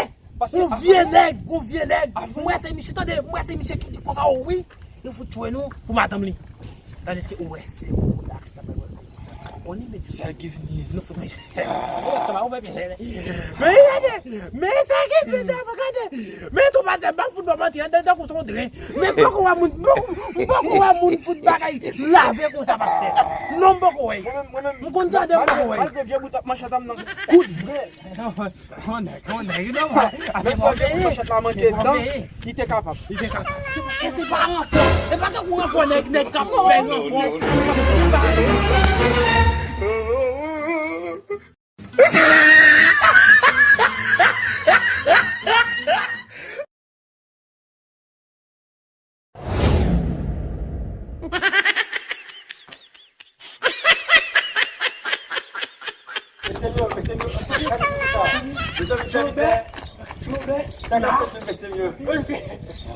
yon vye nèg, yon vye nèg. M wè se Miche, tande, m wè se Miche ki di konsa, o wi, yo fout tchwe nou pou madanm li. Tandiske ou wè se moun la ki t ap bay wè. Sè Givnis. Nou fout Miche. Ou wè kòman ou fè Miche. Men gade, men Sè Givnis, gade. Men tou pastè, m pa fout ba w manti, an tankou se yon dren. Men m poko wè moun, m poko, m poko wè moun fout bagay lave konsa, pastè. Non, m poko wè. Mwen menm, mwen menm, m konn tande, m poko wè. Malgre vye bout ap manchèt an m nan kout vre. Yon nèg, yon nèg, non, ase bon veye. Manchèt la manke dan, li te kapab. Li te kapab. E se pa ranfò. E pa tankou ranfò nèg, nèg k ap fè ranfò.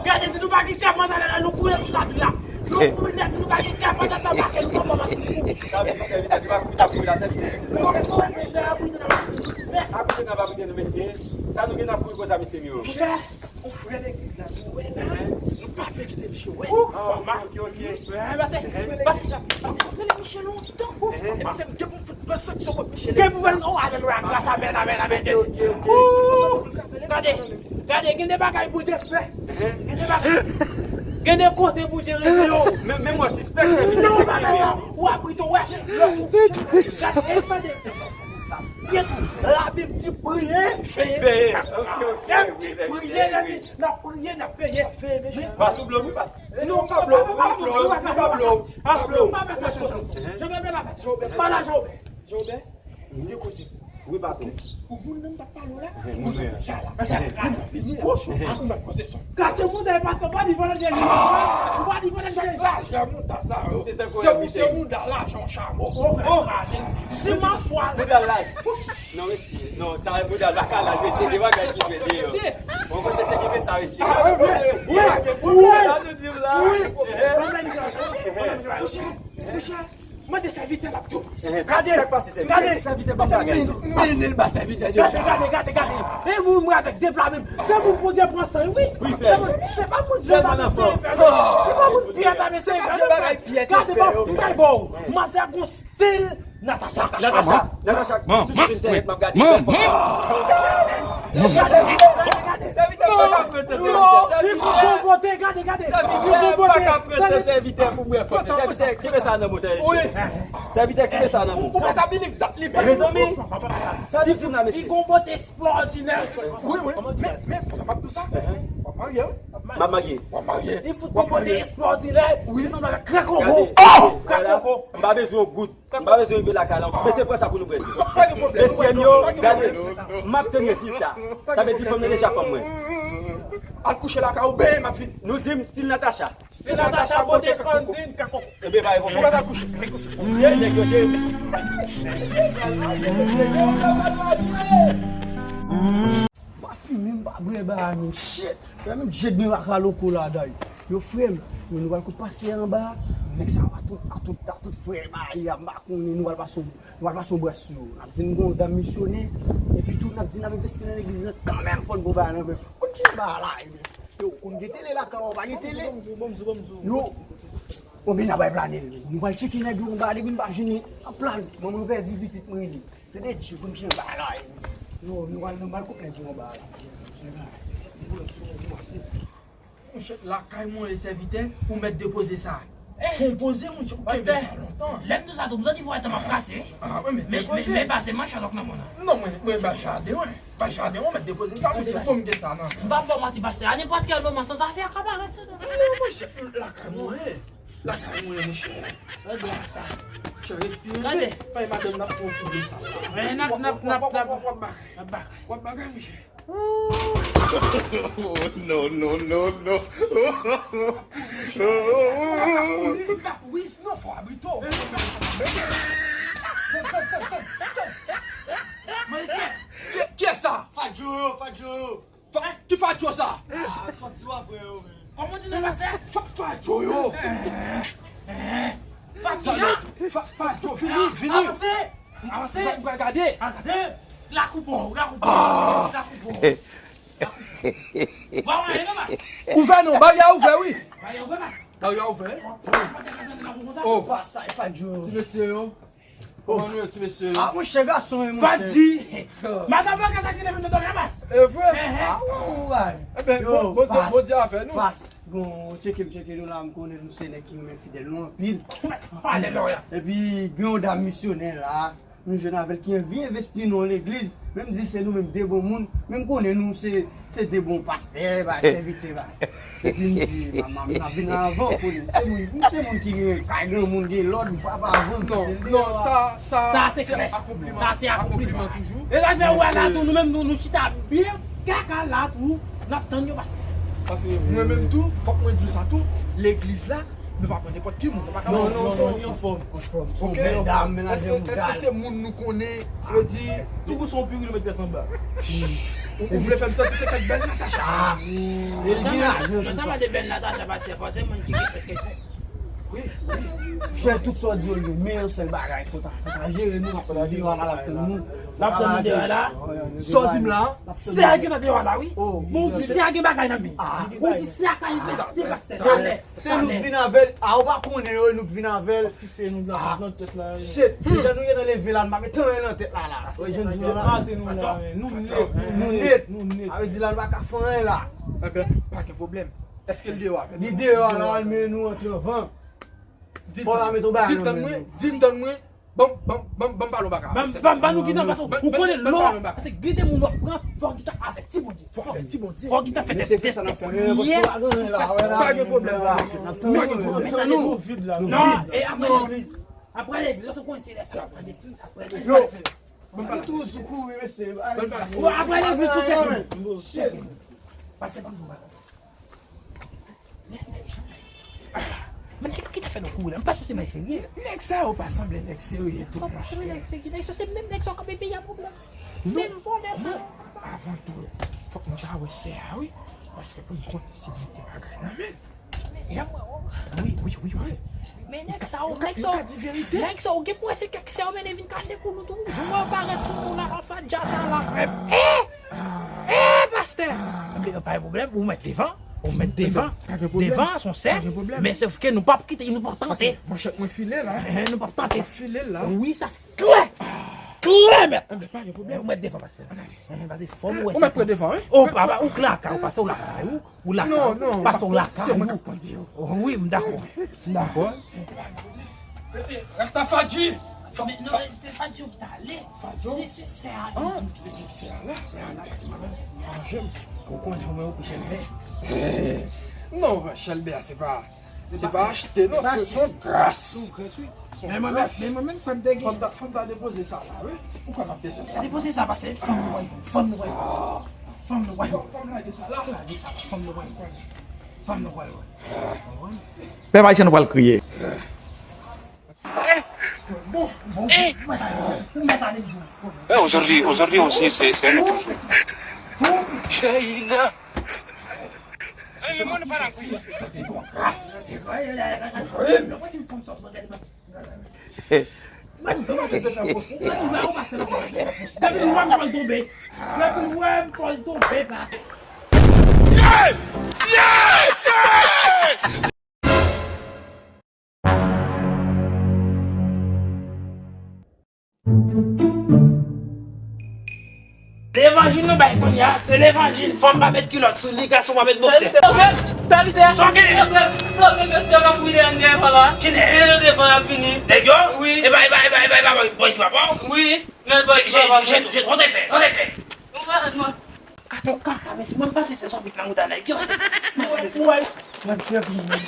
Gade si nou pa gen kè pandan la, nou kouri tout lavil la. Nou kouri nèt, si nou pa gen kè pandan tan pase, nou pa pran masin pou. Sa vle di sèvitè, se pa kouri t ap kouri la, sèvitè. Abrite nan, abrite nan, mesye. Sa nou gen nan kouri konsa, mesye m yo. Yon frè legliz la, nou wè la, nou pa vle kite Miche wè. Ah, ok, ok, ok. Pase, pase, pase, pase, nou konnen Miche lontan. E pase, m gen pou m fout pran sanksyon kont Miche. Gen pou fè, oh, alelouya, gras, amèn, amèn, amèn, Jezi. Gade, gade, gen de bagay Bondye fè. Gen de bagay, gen de kote Bondye rele yo. Men, men mwen sispèk se Miche. Non, pa nan, w ap ri tou, wè. Gade, e pa de Byen tou, Labib di priye, veye. Veye. Ok, ok, ok. Priye, n ap priye, n ap veye. Pas ou blo, wi, pas. Non, pa blo, pa blo, pa blo, pa blo. Janbè, pa la, Janbè. Janbè, de kote. Wi, patwon. Pou moun nan m t ap pale w la, moun nan deja la. Deja la, fini la. Kochon, a ou menm, koze son. Kache moun nan pase pa di vòlè de li. Ou pa di vòlè de li. Lajan moun ta sa, yo. Se pou se moun da lajan chamo. Oh, oh. Se machwa. Moun da laj. Non, mesye. Non, sa moun da laka la, mesye. Se bagay ki fè deyò. Bon, kote se ki fè sa, mesye. Ah, wi, wi, wi. Sa nou di la. Wi. Mouche, mouche. Mande sèvitè l ap tou. Gade, gade, sèvitè pa bagay tou. Mennen l ba sèvitè de sa. Gade, gade, gade. E moun mwen avèk de pla menm. Se moun Bondye pran san wi. Wi, frè. Se pa moun jan ta mesye fè non. Se pa moun pyè ta mesye fè non. Gade bon, m bay bò w. Manzè gon stil Natacha. Natacha, Natacha, si w te vin tèyèt m ap gade bèl fòm. Gade, gade, gade. Sèvitè pa ka prete sèvitè. Li gon bote, gade, gade. Sèvitè pa ka prete sèvitè pou mwen fòm. Sèvitè, kenbe sa nan men w, sèvitè. Sèvitè, kenbe sa nan men w. Ou pa ka believe that li bèl. Mezanmi, sa li di m la, mesye. Li gon bote eksplòdinè. Wi, wi. Men, men, papa m ap di w sa. W ap marye, wi. M ap marye. W ap marye. Li fout gon bote eksplòdinè. Li sanble avèk Krèkoko. Krèkoko. M pa bezwen yon goud. M pa bezwen rive lakay la ankò. Mesye, pran sa pou nou bwè. Pa gen pwoblèm. Mesye m yo, gade. M ap tann rezilta. Sa vle di fanm nan deja fanm mwen. Al kouche lakay ou, ben, m ap vin. Nou di m stil Natacha. Stil Natacha, bote Sandrine, kako. Enben, pa gen pwoblèm. Ou pa ta kouche. Mesye, nèg yo jere. Pa fimen, m pa bwè bagay, men shit. Frè m, jèt gen kaka loko ladan. Yo, frè m, yo, nou pral kot pastè anba. Nèg sa yo, a tout, a tout, a tout frè bagay, m pa konnen, nou pral pase, nou pral pase yon bras sou yo. N ap di n gon dam misyonè, epi tou n ap di n ap envesti nan legliz lan kanmenm, fò n gon bagay nan men. Kot ki bagay la, e men? Yo, konn gen tele lakay ou, pa gen tele? Yo, bon, men n ap bay plane l. Nou pral tcheke nèg yo anba, depi n pa jwenn yon plan, manman pèdi pitit mwen li. Se de Dye pou m jan bagay la ye. Yo, nou al nan bal koup nèg yo anba la. Monchè, lakay mwen e sèvitè, ou mèt depoze sa. Fon poze, monchè, ou kenbe sa lontan. Lè m di w sa tou, m santi pou wè tan m ap kase, wi. Ah, wi, men depoze. Men pase manch alòk nan mòn nan. Non, mwen, mwen ba jaden, wi. Ba jaden, ou mèt depoze sa, monchè, fò m gen sa, non. M pa ba w manti, pastè. A nenpòt kèl moman, san zafè a ka parèt sou nou. Non, monchè, lakay mwen e. Lakay mwen, monchè. Sa dwe sa. Monchè, respire. Gade. Bay madanm n ap fè yon ti dlo sa. Men n ap, n ap, n ap, n ap. W ap bagay. N ap bagay. W ap bagay, monchè. No, no, no, no. Li pa kouri. Non, fò abrite w. Mwen, kè. Kè, kè sa? Fadjo, fadjo. Fa-, ki fadjo sa? Ah, sòti w apre yo, men. Kòman w di non, pastè? Fa-, fadjo yo. Fadjo ya? Fa-, fadjo, vini, vini. Avanse. Avanse. Mwen, mwen gade. Al gade. Lakou pa w, lakou pa w. Ah. Lakou pa w. Lakou pa w. Ba w anyen non, mas. Ouvè non, bagay la ouvè, wi. Bagay la ouvè, mas. Bagay la ouvè. Oh. Pas sa, fadjo. Ti mesye yo. Kòman nou ye, ti mesye? Ah, monchè, gason, wi, monchè. Fadji! Madan Blanka sa ki te vin nan dòmi a, pas. E vre? Ah, ou bay. Eben, bon, Bondye, Bondye avè nou. Pas. Bon, tcheke m, tcheke nou la, m konnen nou se nèg ki renmen fidèl nou anpil. Pale lò ya. Epi, gen yon dam misyonè la, nou jwenn avè l ki anvi envesti nan yon legliz. Men m di se nou menm de bon moun, men m konnen nou se Se de bon pastè, bay sèvitè, bay. Epi m di, manman, m ap vin avan w, konnen. Se moun, m se moun ki gen kay granmoun, gen lòd, m frape avan, m kite l deyò a. Non, sa, sa, se akonpliman. Sa se akonpliman toujou. E sa k fè ou wè la tou, nou menm nou, nou chita byen kaka la tou, n ap tann yo pase. Paske mwen menm tou, fòk mwen di w sa tou, legliz la, nou pa pran nenpòt ki moun. Non, non, se yon fòm. Yon bèl dam, men èske, èske se moun nou konnen, yo di, tou kou se yon piri nou met tèt anba. Ou, ou vle fè m santi se kèk bèl Natacha. Ah. Nan sa pa de bèl Natacha, paske fòseman ki gen fèt kèk. Wi, wi. Jè tout sa w di yo, men yon sèl bagay, fò ta, fò ta jere nou, paske nou deyò a la, l ap tann nou. L ap tann nou deyò a la. Sa w di m la? Sè a gen nan deyò a la, wi. Bon, ou di sè a gen bagay nan men. Bon, ou di sè a ka envesti, pastè, talè. Se nou k vin avè l. Ah, ou pa konnen yo, e nou k vin avè l. Fiksye nou nan tèt la. Shit, deja nou gentan leve la, nou pa met anyen nan tèt la, la. Wè, jan nou la. Nou nèt. Nou nèt. Nou nèt. Sa vle di la, nou pa ka fè anyen la. Enben, pa gen pwoblèm. Èske l deyò avè nou? Li deyò la, l mennen nou antre anvan. Fò la met yon bagay nan men nou. Di l tann mwen, di l tann mwen. Ban m, ban m, ban m, ban m pale yon bagay avèk sèvitè. Ban m, ban nou gide, paske ou konnen lò, paske gide moun w ap pran, fò w gentan avèti Bondye. Fò w avèti Bondye. Fò w gentan fè tèt, tèt, tèt priyè. Pa gen pwoblèm, ti mesye. Pa gen pwoblèm. Non, e apre legliz. Apre legliz, lè w konn se lè sa, apre legliz, apre legliz. Yo, ban m pale. Toujou kouri, mesye. Ban m pale. Bon, apre legliz, tout tèt moun. Pase ban m di w bagay. Men nèg sa yo, men nèg ki ta fè nou kouri la, m panse se nèg serye. Nèg sa yo pa sanble nèg serye tou, monchè. Nèg serye, nèg sa se menm nèg sa yo k ap peye a pwoblèm. Menm vòlè sa yo. Avan tou, fòk nou ta wè sè a, wi. Paske pou n konnen si gen ti bagay nan men l. Janm wè w. Wi, wi, wi, wi. Men nèg sa yo, nèg sa yo, nèg sa yo, gen pou wè se kèk sè yo mennen vin kase kou nou tou. Jou mwen parèt sou nou la, anfan dja sa la frè m. Eh! Eh, pastè! Anben, pa gen pwoblèm, ou mèt devan, ou mèt devan. Devan, se yon sè. Men sèf ke nou p ap kite, nou p ap tante. Manchèt mwen file la. Eh, nou p ap tante. File la. Wi, sa se klè. Klè, mèt. Anben, pa gen pwoblèm. Ou mèt devan, pastè. Ann ale. Eh, pase fò nou wè. Ou mèt pran devan, wi. Oh, papa, ou lakay, ou pase ou lakay, ou. Ou lakay, ou pase ou lakay, ou. Se mwen k ap kondi yo. Oh, wi, m dakò. M dakò. Rasta Fadji. Men non, se Fadji ou t ale. Se, se sè a. Ah, se sè a la, sè a la, se mwen menm. Manje m. Ou konnen mwen ou pije m. Non, Chelbè a, se pa, se pa achte, non, se, se yon gras. Se yon gras, wi. Men mwen menm, men mwen menm, fò m te gen. Fò m ta, fò m ta depoze sa la, wi. Ou kwè m ap desann sa? Depoze sa, pase fanm nou wè, fanm nou wè. Fanm nou wè. Fò m lage sa la. Lage sa la, fanm nou wè. Fanm nou wè. Konprann? Pèp ayisyen nou pral kriye. Eh, aujourd'hui, aujourd'hui aussi, c'est, c'est un autre jour. Cheyna. Depi l wè m fò l tonbe. Depi l wè m fò l tonbe, pa. Levanjil nou bay kounye a, se levanjil, fanm pa met kilòt sou li, gason pa met bòksè. Sèvitè, sèvitè, sèvitè, sèvitè, mesye k ap ri dèyè m dèyè pa la. Kilè? E yo devan y ap vini. Nèg yo? Wi. Epa, epa, epa, epa, epa, bòy, bòy, bòy. Wi, men bòy, bòy, bòy. Je, je, je, je, on te fait, on te fait. Katon kaka, mesye, mwen pase fè zonbi nan mouda nèg yo. Mwen, mwen, mwen.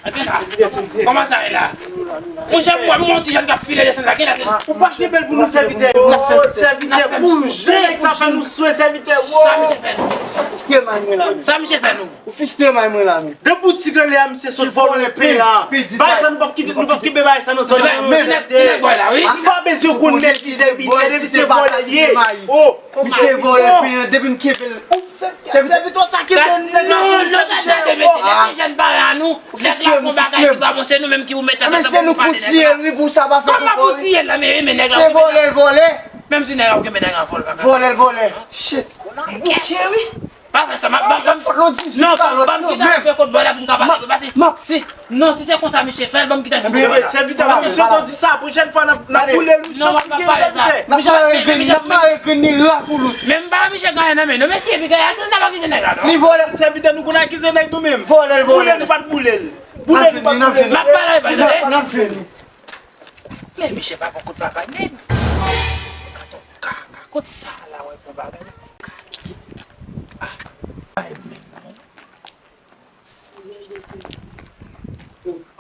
Kòman sa ye la? Monchè, m wè m wè yon ti jèn k ap file desann la, gen la. Ou pa kenbe l pou nou, sèvitè. Sèvitè, bouje, nèg sa fè nou swen, sèvitè. Sa misye fè nou? Sa misye fè nou? Ou fiste may mwen la, men. De boutik anlè a, misye sot vòlè pen an. Bagay sa nou p ap kite, nou p ap kenbe bagay sa nan zòn nan, men. Ti nèg bòy la, wi. M pa bezwen konn nèg ki sèvitè, depi se vòlè l ye. Oh, misye vòlè pen an, depi m kenbe l. Sèvitè, w ta kenbe nèg la. Non, non, tande, mesye, lè se jèn paran nou, nèg la fè yon bagay ki pa bon, se nou menm ki pou mete tèt ansanm pou nou pale nèg la. Kòman pou tiye l la, men, men nèg la, se vòlè l vòlè. Menm si nèg la ou kenbe nèg la vòlè, pa vòlè l vòlè. Shit. Bouke, wi. Pa fè sa, m ap, ban m, non, ban m kite afè kot bòy la pou m ka pale. Pase, si, non, si se konsa misye fè l, ban m kite afè kot bòy la. Sèvitè, pa bezwen konn di sa, pwochèn fwa n ap, n ap boule l, wi, chans li gen, sèvitè. N ap mare grenn, n ap mare grenn li ra pou lout. Men m pa wè misye gen anyen nan men nou, mesye, epi gade, atè sa pa akize nèg la, non. Li vòlè. Sèvitè, nou konn akize nèg nou menm. Vòlè l, vòlè. Boule l, nou pa t boule l. Boule l, nou pa t boule l. M ap pale avè l, tande. N ap jwenn li. Men misye pa pran kout papa, men. Katon kaka, kot sa la, wè, bon bagay. Ah, ay, men, non.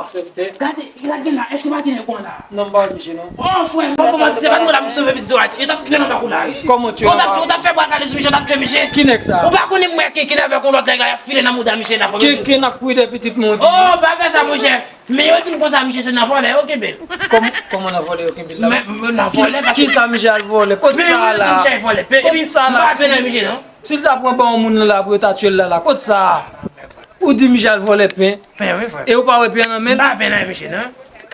Sèvitè. Gade, gade la, èske pa gen nèg la? Non, m pa wè misye, non. Oh, frè m, bon, bon, se pa nou la pou sove pitit ou la. Yo t ap tchwe nan bak ou la, wi. Kòman tchwe nan bak ou? Yo t ap tchwe, yo t ap fè bwa kale sou misye, yo t ap tchwe misye. Ki nèg sa? Ou pa konnen m wè Kenken avèk yon lòt nèg la, y ap file nan mouda misye nan fò. Kenken ap kwide pitit mwen, ou di. Oh, pa fè sa, monchè. Men yo di m konsa, misye se nan vòlè yo kenbe l. Kòm-, kòman nan vòlè yo kenbe l la? Men, men nan vòlè, paske. Kisa misye al vòlè? Kot sa la? Men yo di misye al vòlè pen, epi m pa wè pen nan misye, non. Si l ta pran ba yon moun nan la pou yo ta tchwe l la la, kot sa? Ou di misye al vòlè pen. Pen, wi, frè. E ou pa wè pen nan men l? M pa wè pen nan men misye, non.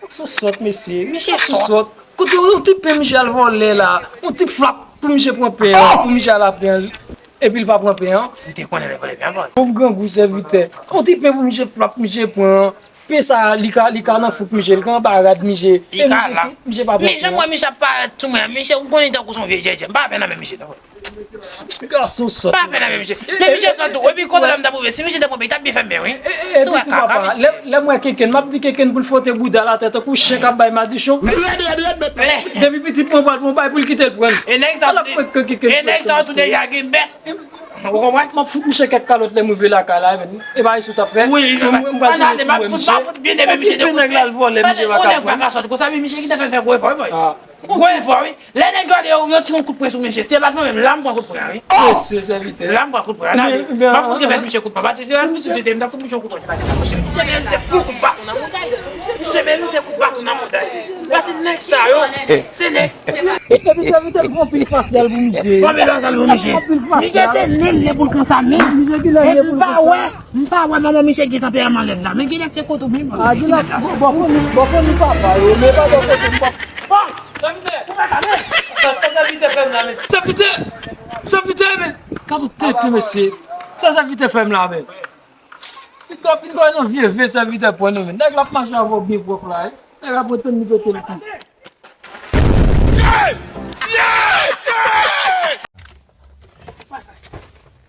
Sou sòt, mesye. Misye sou sòt. Kote yon ti pen misye al vòlè la? Yon ti flap pou misye pran pen an, pou misye al a pen an. Epi l pa pran pen an. M te konnen l vòlè pen an, bon. Bon grangou sèvitè. Yon ti pen pou misye flap, misye pran. Pen sa, li ka, li ka nan fouk misye, li ka anba rad misye. Li ka la. Misye pa pran pen an. Men jan m wè misye ap parèt sou mwen, misye, ou konnen tankou se yon vye djèdjè. M pa pè nan men misye, non. Gason sòt. Pa pè nan men misye. Men misye sòt tou. Epi kote la m ta pwouve, si misye te pran pen, li t ap byen fè m byen, wi. Se wè kaka, mesye. Lè, lè m wè Kenken, m ap di Kenken pou l fwote bouda l atè tankou chen k ap bay madichon. Depi pitit mwen pral pran yon bay pou l kite l pran. E nèg sa yo tou deja gen bèt. Ou konprann? M ap fout misye kèk kalòt lè m rive lakay la, men. E pa sa w t ap fè? Wi, m, m pral tounen sou mwen, misye. Yon ti pen nèg la al vòlè, misye pa ka pran. Yon nèg pa ka sòti konsa, men misye ki te fè fè gwo efò, wi, bòy. Gwo efò, wi. Lè nèg yo ale, yo, yo tire yon kout pwen sou misye. Se pa mwen menm, la m pran kout pwen an, wi. Mesye sèvitè. La m pran kout pwen an. Gade, m ap fout remèt misye kout pwen. Pase se misye te te, m t ap fout misye yon kout pwen. Misye merite fou kout baton nan mouda. Misye merite kout baton nan mouda. Sa se nèg sa yo. Se nèg. Epi sèvitè l pran pil fasyèl pou misye. Pran pil fasyèl pou misye. Pran pil fasyèl. Misye te lele pou l konsa menm. Misye ki lele pou l konsa. M pa wè manman misye gen tanperaman nèg la. Men gen nèg se kote w menm. A, di la, bò, bò, konnen, bò, konnen papa yo, men pa bò, konnen papa. Bon, sèvitè, ou pa ka, men. Sa, sa sèvitè fè m la, mesye. Sèvitè, sèvitè, men. Gad yon tenten, mesye. Sa sèvitè fè m la, men. Li twò, li twò nan vye ve sèvitè pran, non, men. Nèg la ap mache avè w byen pwòp la, wi. Nèg la pretann li pete l tou.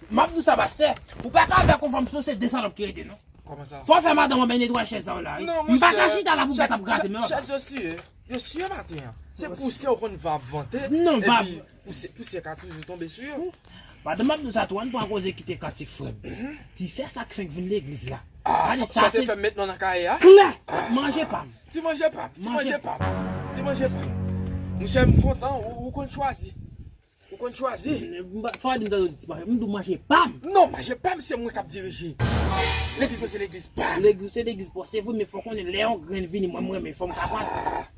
M ap di w sa, pastè, ou pa ka avèk yon fanm, sinon se de salòp ki rete, non. Kòman sa? Fò w fè madanm ou bay netwaye chèz sa w la, wi. Non, monchè. M pa ka chita la pou bèt ap grate, men papa. Chèz yo siye. Yo siye maten an. Se pousye w konn va ap vante. Non, va. Epi pousye, pousye ka toujou tonbe sou yo. Madanm, m ap di w sa tou, ann pran koze kite kantik frè m. Ti sè sa k fenk vin legliz la. Ah, sa, sa te fè m met non nan kaye a? Klè! Manje pa m. Ti manje pa m, ti manje pa m, ti manje pa m. Monchè, m kontan, ou, ou konn chwazi. Ou konn chwazi. Fò w di m tande, ti manje, m di w manje pa m. Non, manje pa m, se mwen k ap dirije. Legliz mwen se legliz pa m. Legliz se legliz pa w, se vre, men fò w konnen lè yon grenn vini, mwen, m renmen, fò m ka pran l.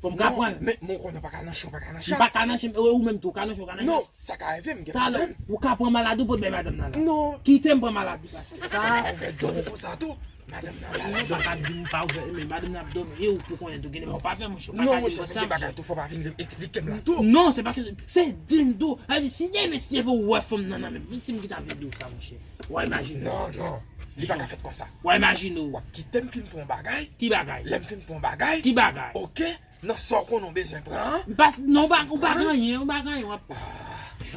Fò m ka pran l. Men, men w konnen w pa ka nan chen, w pa ka nan chat. M pa ka nan chen, ou menm tou, w ka nan chen, w ka nan chat. Non, sa ka rive, m gen pwoblèm. Talè, ou ka pran maladi, ou pot bay madanm nan la. Non. Kite m pran maladi, pastè. Sa. Ou fè dòmi konsa tou. Madanm nan malad. Non, papa, di m pa ouvè, men madanm nan ap dòmi, e ou pou konnen tou, gen de bagay ou pa fè, monchè, ou pa ka di m konsa, monchè. Non, monchè, gen de bagay tou, fò pa vin eksplike m la tou. Non, se pa ke, se di m tou. Sa vle di, si demen, si se vre ou wè fanm nan nan men m, si m ki ta vle di w sa, monchè. W a imajine w. Non, non, li pa ka fèt konsa. W a imajine w. W ap kite m fin pran yon bagay. Ki bagay? Lè m fin pran yon bagay. Ki bagay? Oke. Nan sa w konnen w bezwen pran an. M pa, non, ou pa, ou pa gen anyen, ou pa gen anyen w ap pran.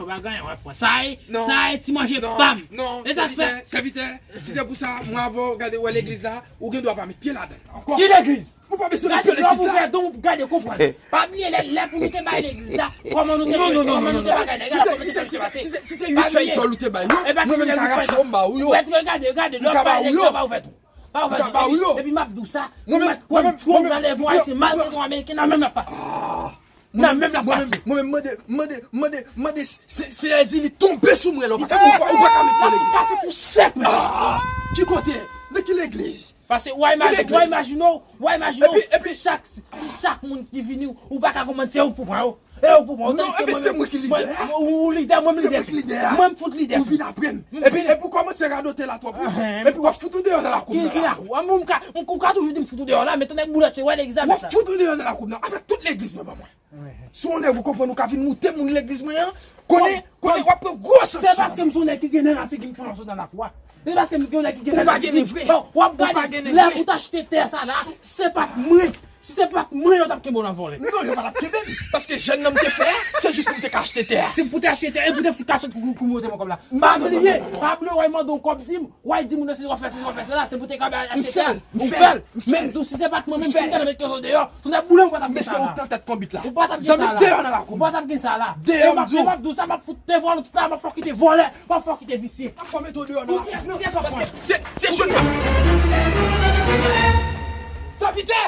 Ou pa gen anyen w ap pran. Sa e, sa e ti manje pa m. E sa k fè? Sèvitè, sèvitè, si se pou sa, mwen avè w, gade, w wè legliz la, ou gen dwa pa met pye ladan l ankò. Ki legliz? Ou pa bezwen met pye legliz la. Gade, lè w ouvè don, gade, konprann. Pa bliye lè, lè pou nou te bay legliz la, kòman nou te, kòman nou te bagay la. Gade kòman sa te pase. Si se, si se, si se uit fèy tòl ou te bay yo, mwen menm m ka rache yo, m ba ou yo. Gade, gade, lè w bay legliz la, pa ouvè tou. Pa ouvè tou. Epi, epi m ap di w sa, ou mèt konn tchou nan lèvon ayisyen, maltrete yon ameriken, nan menm l ap pase. Nan menm l ap pase. Mwen menm, mwen menm, mande, mande, mande, mande, se, se lèzi li tonbe sou mwen la, ou pa ka, ou pa, ou pa ka met mwen legliz. Pase pou sèk, men. Ah, ki kote? Nan ki legliz? Pase, w a imajine, w a imajine w, w a imajine w, si chak, si chak moun ki vini, ou pa ka konprann se ou k pou pran yo. E ou pou pran, non, epi se mwen ki lidè a. Ou lidè, mwen m lidè. Se mwen ki lidè a. Mwen m fout lidè. Ou vin apre m. Epi, epi ou kòmanse radote la twòp, wi. Epi w ap fout ou deyò nan lakou m nan la. Ki lakou? A, mwen, m ka, m, ou ka toujou di m fout ou deyò la, men tande boulèt, se wè legliz la. W ap fout ou deyò nan lakou m nan, avèk tout legliz mwen ban mwen. Si w yon nèg ou konprann ou ka vin moute moun legliz mwen an, konnen, konnen w ap pran gwo sanksyon. Se paske m se yon nèg ki gen nen nan figi m k fè m ap sot nan lakou a. Se paske m gen yon nèg ki gen nen nan figi m. Ou pa gen nen vre. Bon, w ap gade lè pou t achte tè sa la, se pa t mwen. Si se pa t mwen, yo t ap kenbe w nan vòlè. Non, yo pa t ap kenbe m. Paske jèn nan m te fè a, se jis pou m te ka achte tè a. Se pou te achte tè, e pou te fout ka sot kou, kou, kou, mete mwen kòb la. Pa bliye, pa bliye, w a mande yon kòb di m, w a di moun nan se w ap fè, se w ap fè, se la, se pou te ka achte tè a. Ou fè l, ou fè l. Men, tou, si se pa t mwen menm, si m ta met tèt deyò, tou nèg boule, ou pa t ap gen sa la. Men se ou k nan tèt konbit la. Ou pa t ap gen sa la. Zanmi, deyò nan lakou. Ou pa t ap gen sa la. Deyò, m di w. E m ap, e m ap di w sa, m ap fout te vòlè, m ap fòk kite vòlè, m ap fòk kite visye. M ap fòme to deyò nan lakou. Paske se, se jèn nan. Sèvitè!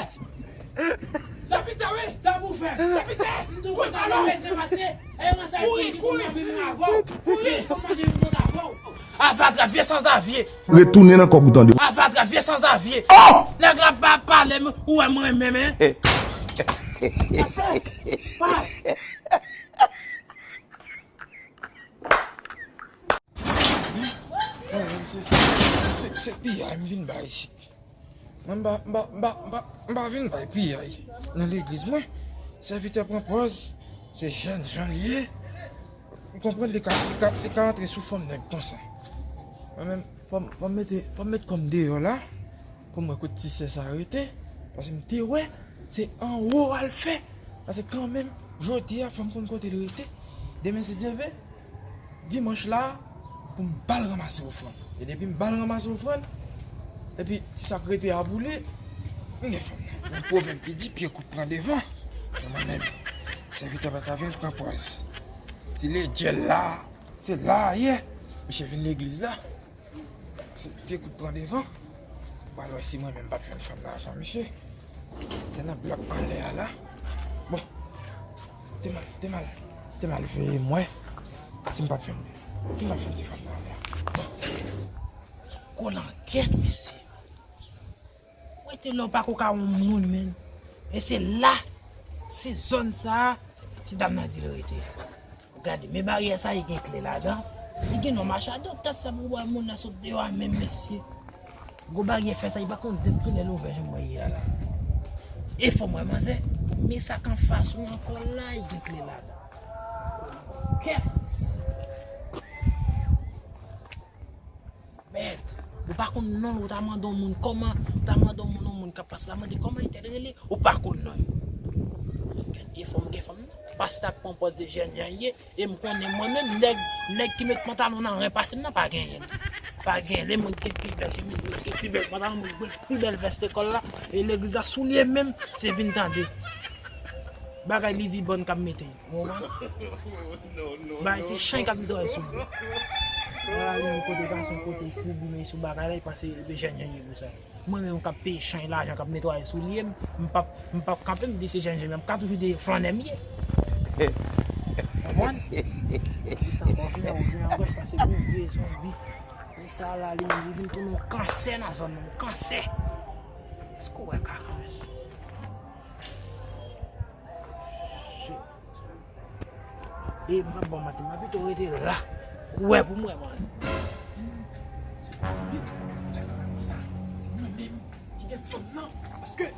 Sèvitè, wi! Sa pou fè? Sèvitè! Kouri, kouri! Kouri, kouri! Kouri! Avadra, vye sanzavye! Retounen nan kòk ou tande. Avadra, vye sanzavye! Oh! Nèg la pa pale m, ou wè mwen menm, hein? Pase! Pase! Se, se, se piyay m vin bay isit. Mwen m pa, m pa, m pa, m pa, m pa vin bay piyay nan legliz mwen. Sèvitè pran pòz, se jèn jan l ye. Ou konprann, li ka, li ka, li ka antre sou fanm nèg konsa. Mwen menm, fò m, fò m mete, fò m met kò m deyò la. Pou m wè kote ti sè sa rete, paske m te wè se anwo a l fè. Paske kanmenm, jodi a, fò m konn kote l rete. Demen, si Dye vle, dimanch la, pou m ba l ranmase ofrann. E depi m ba l ranmase ofrann, epi ti sa k rete a pou li, m gen fanm nan. Yon pwovèb ki di, pye kout pran devan. Se mwen menm. Sèvitè pa ka vin pran pòz. Ti ledjèl la, se la a ye. Misye vin legliz la. Se pye kout pran devan. Pral wè si mwen menm p ap jwenn fanm nan avan misye. Se nan blòk anlè a la. Bon. Te mal, te mal, te mal veye m wè. Si m p ap fè m, si m p ap fè m ti fanm nan anlè. Gwo langèt, mesye. Rete la, w pa ko ka wè yon moun, menm. E se la, se zòn sa a, ti dam nan di l rete. Gade, men baryè sa, li gen kle ladan. Li gen non machado, dat sa pou wè moun nan sot deyò a, menm mesye. Gwo baryè fè sa, li pa konn dèt kilè l ouvè jan mwen ye a la. E fò mwen manzè, men sa k anfas ou ankò la, li gen kle ladan. Kèt! Mèd, ou pa konn non l, ou ta mande yon moun kòman, ou ta mande yon moun, yon moun k ap pase la, mande kòman li tèl rele, ou pa konn non l. Gade, fò m gen fanm nan. Pastè ap pran pòz de jènjan ye, e m konnen mwen menm, nèg, nèg ki met pantalon nan ren pase m nan, pa genyen l. Pa genyen l, e mwen ki gen pi bèl chemiz, mwen ki gen pi bèl pantalon, mwen ki gen pi bèl vès lekòl la, e legliz la, soulye menm, se vin tande. Bagay Livi Bòn k ap mete. Ou konprann? Bay se chay k ap netwaye sou li. Wala, li menm kote gason, kote foubi, men sou bagay la, li panse e jènjan ye pou sa. Mwen menm k ap peye chay lajan k ap netwaye soulye m, m p ap, m p ap kanpe m di se jènjan, men m ka toujou di flannè m ye. Ou konprann? Pou sa, bon, vin, vin an gòch, pase gwo vye zonbi. Men sa la, li, li vin tounen yon kansè nan zòn nan, yon kansè. Èske w wè kaka, mesye? Shit. E m p ap ba w manti, m ap pito rete la. Ou wè pou m wè, man. Di, di, di, di, sa, se mwen menm ki gen fanm nan, paske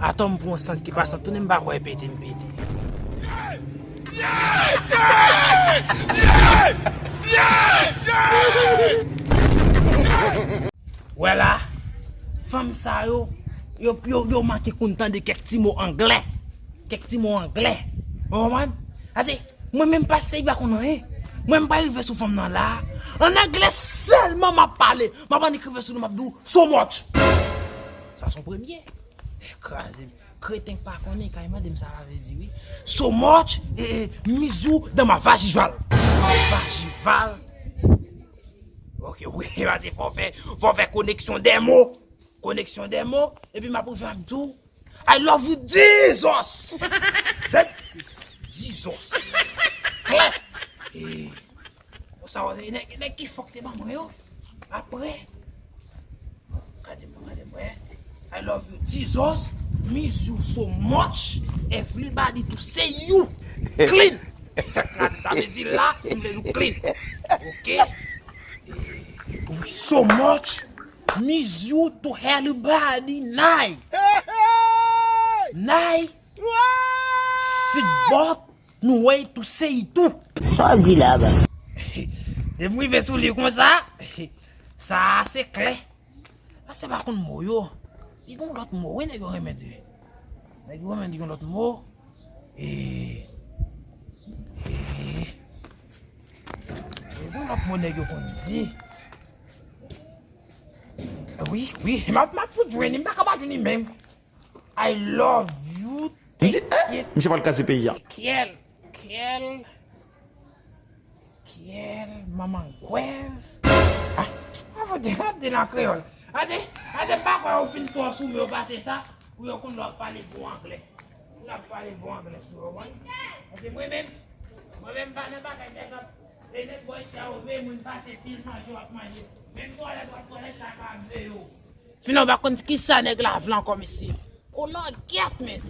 Atò m pran yon sant ki pa sant, tounen m pa kwè pete m pete. Wè la, fanm sa yo, yo, yo, yo manke konn tande kèk ti mo anglè. Kèk ti mo anglè. Ou konprann? Ase, Mwen menm pastè, li pa konn anyen. Mwen m pa rive sou fanm nan la. An anglè sèlman m ap pale. M ap annik rive sou li, m ap di w, "So much." Sa se yon premye. Kraze m. Kreten k pa konnen, kay mande m sa sa vle di, wi. "So much, eh, eh, mizu dans ma vagival." Vagival. Ok, wi, pase fò fè, fò fè koneksyon de mo. Koneksyon de mo. Epi m ap rive ap di w, I love you, Jesus! Zèt, se Jesus. Klè. E, konsa, wè, nèg, nèg ki fòk te ban mwen yo. Apre, gade mwen, gade mwen. I love you, Jesus. Miss you so much. Everybody to say you clean. Sa vle di la, m vle nou clean. Ok? E, so much. Miss you to everybody night. Night. Fit bot no way to say it too. Sa w di la, ba? Depi m rive sou li konsa, sa se klè. Sa se pa konn mo yo. Li gon lòt mo, wi, nèg yo renmen di. Nèg yo renmen di gon lòt mo. E, e, e gon lòt mo nèg yo konn di. Wi, wi, m ap, m ap fout jwenn li, m pa ka pa jwenn li menm. I love you. M di, eh, misye pral kraze peyi a. Kyèl, kyèl, kyèl, manman gwèv. Ah, m ap di, m ap di l an kreyòl. Ase, ase m pa kwè yo fin twò sou men yo pase sa, pou yo konn lè w ap pale bon anglè. Lè w ap pale bon anglè sou yo, konprann? Ase mwen menm, mwen menm m pa nan bagay nèg ap, e nèg bò isi a yo veye moun pase pil manje w ap manje. Menm twalèt w ap twalèt la ka veye w. Finalman, m pa konn kisa nèg la vle ankò, mesye. Gwo langèt, men.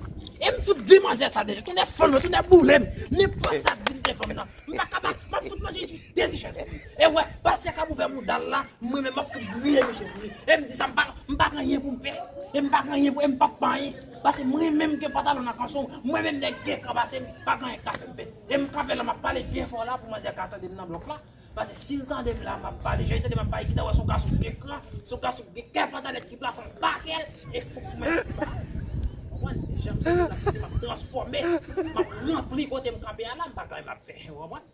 E m fout di manzè sa deja. Tounen fanm nan, tounen boule m. Nenpòt sa k vin devan m nan. M pa ka pa, m ap fout manje di de ti chèz. E wè, pastè k ap ouvè mouda l la, mwen menm m ap fout griye misye pou li. E m di sa, m pa, m pa gen anyen pou m pè. E m pa gen anyen pou, e m p ap pè anyen. Paske mwen menm gen pantalon nan kanson, mwen menm nèg gen kran pase m, pa gen anyen k ka fè m pè. E m kanpe la, m ap pale byen fò la pou manzè ka tande m nan blòk la. Paske si l tande m la, m ap pale, jan li tande m ap pale, li ta wè se yon gason ki gen kran, se yon gason ki gen kè pantalèt ki plase anba kè l, e fòk mwen. Ou konprann? Jan m soti la, m ap transfòme, m ap ranpli kote m kanpe a la, m pa gen anyen m ap fè. Ou konprann?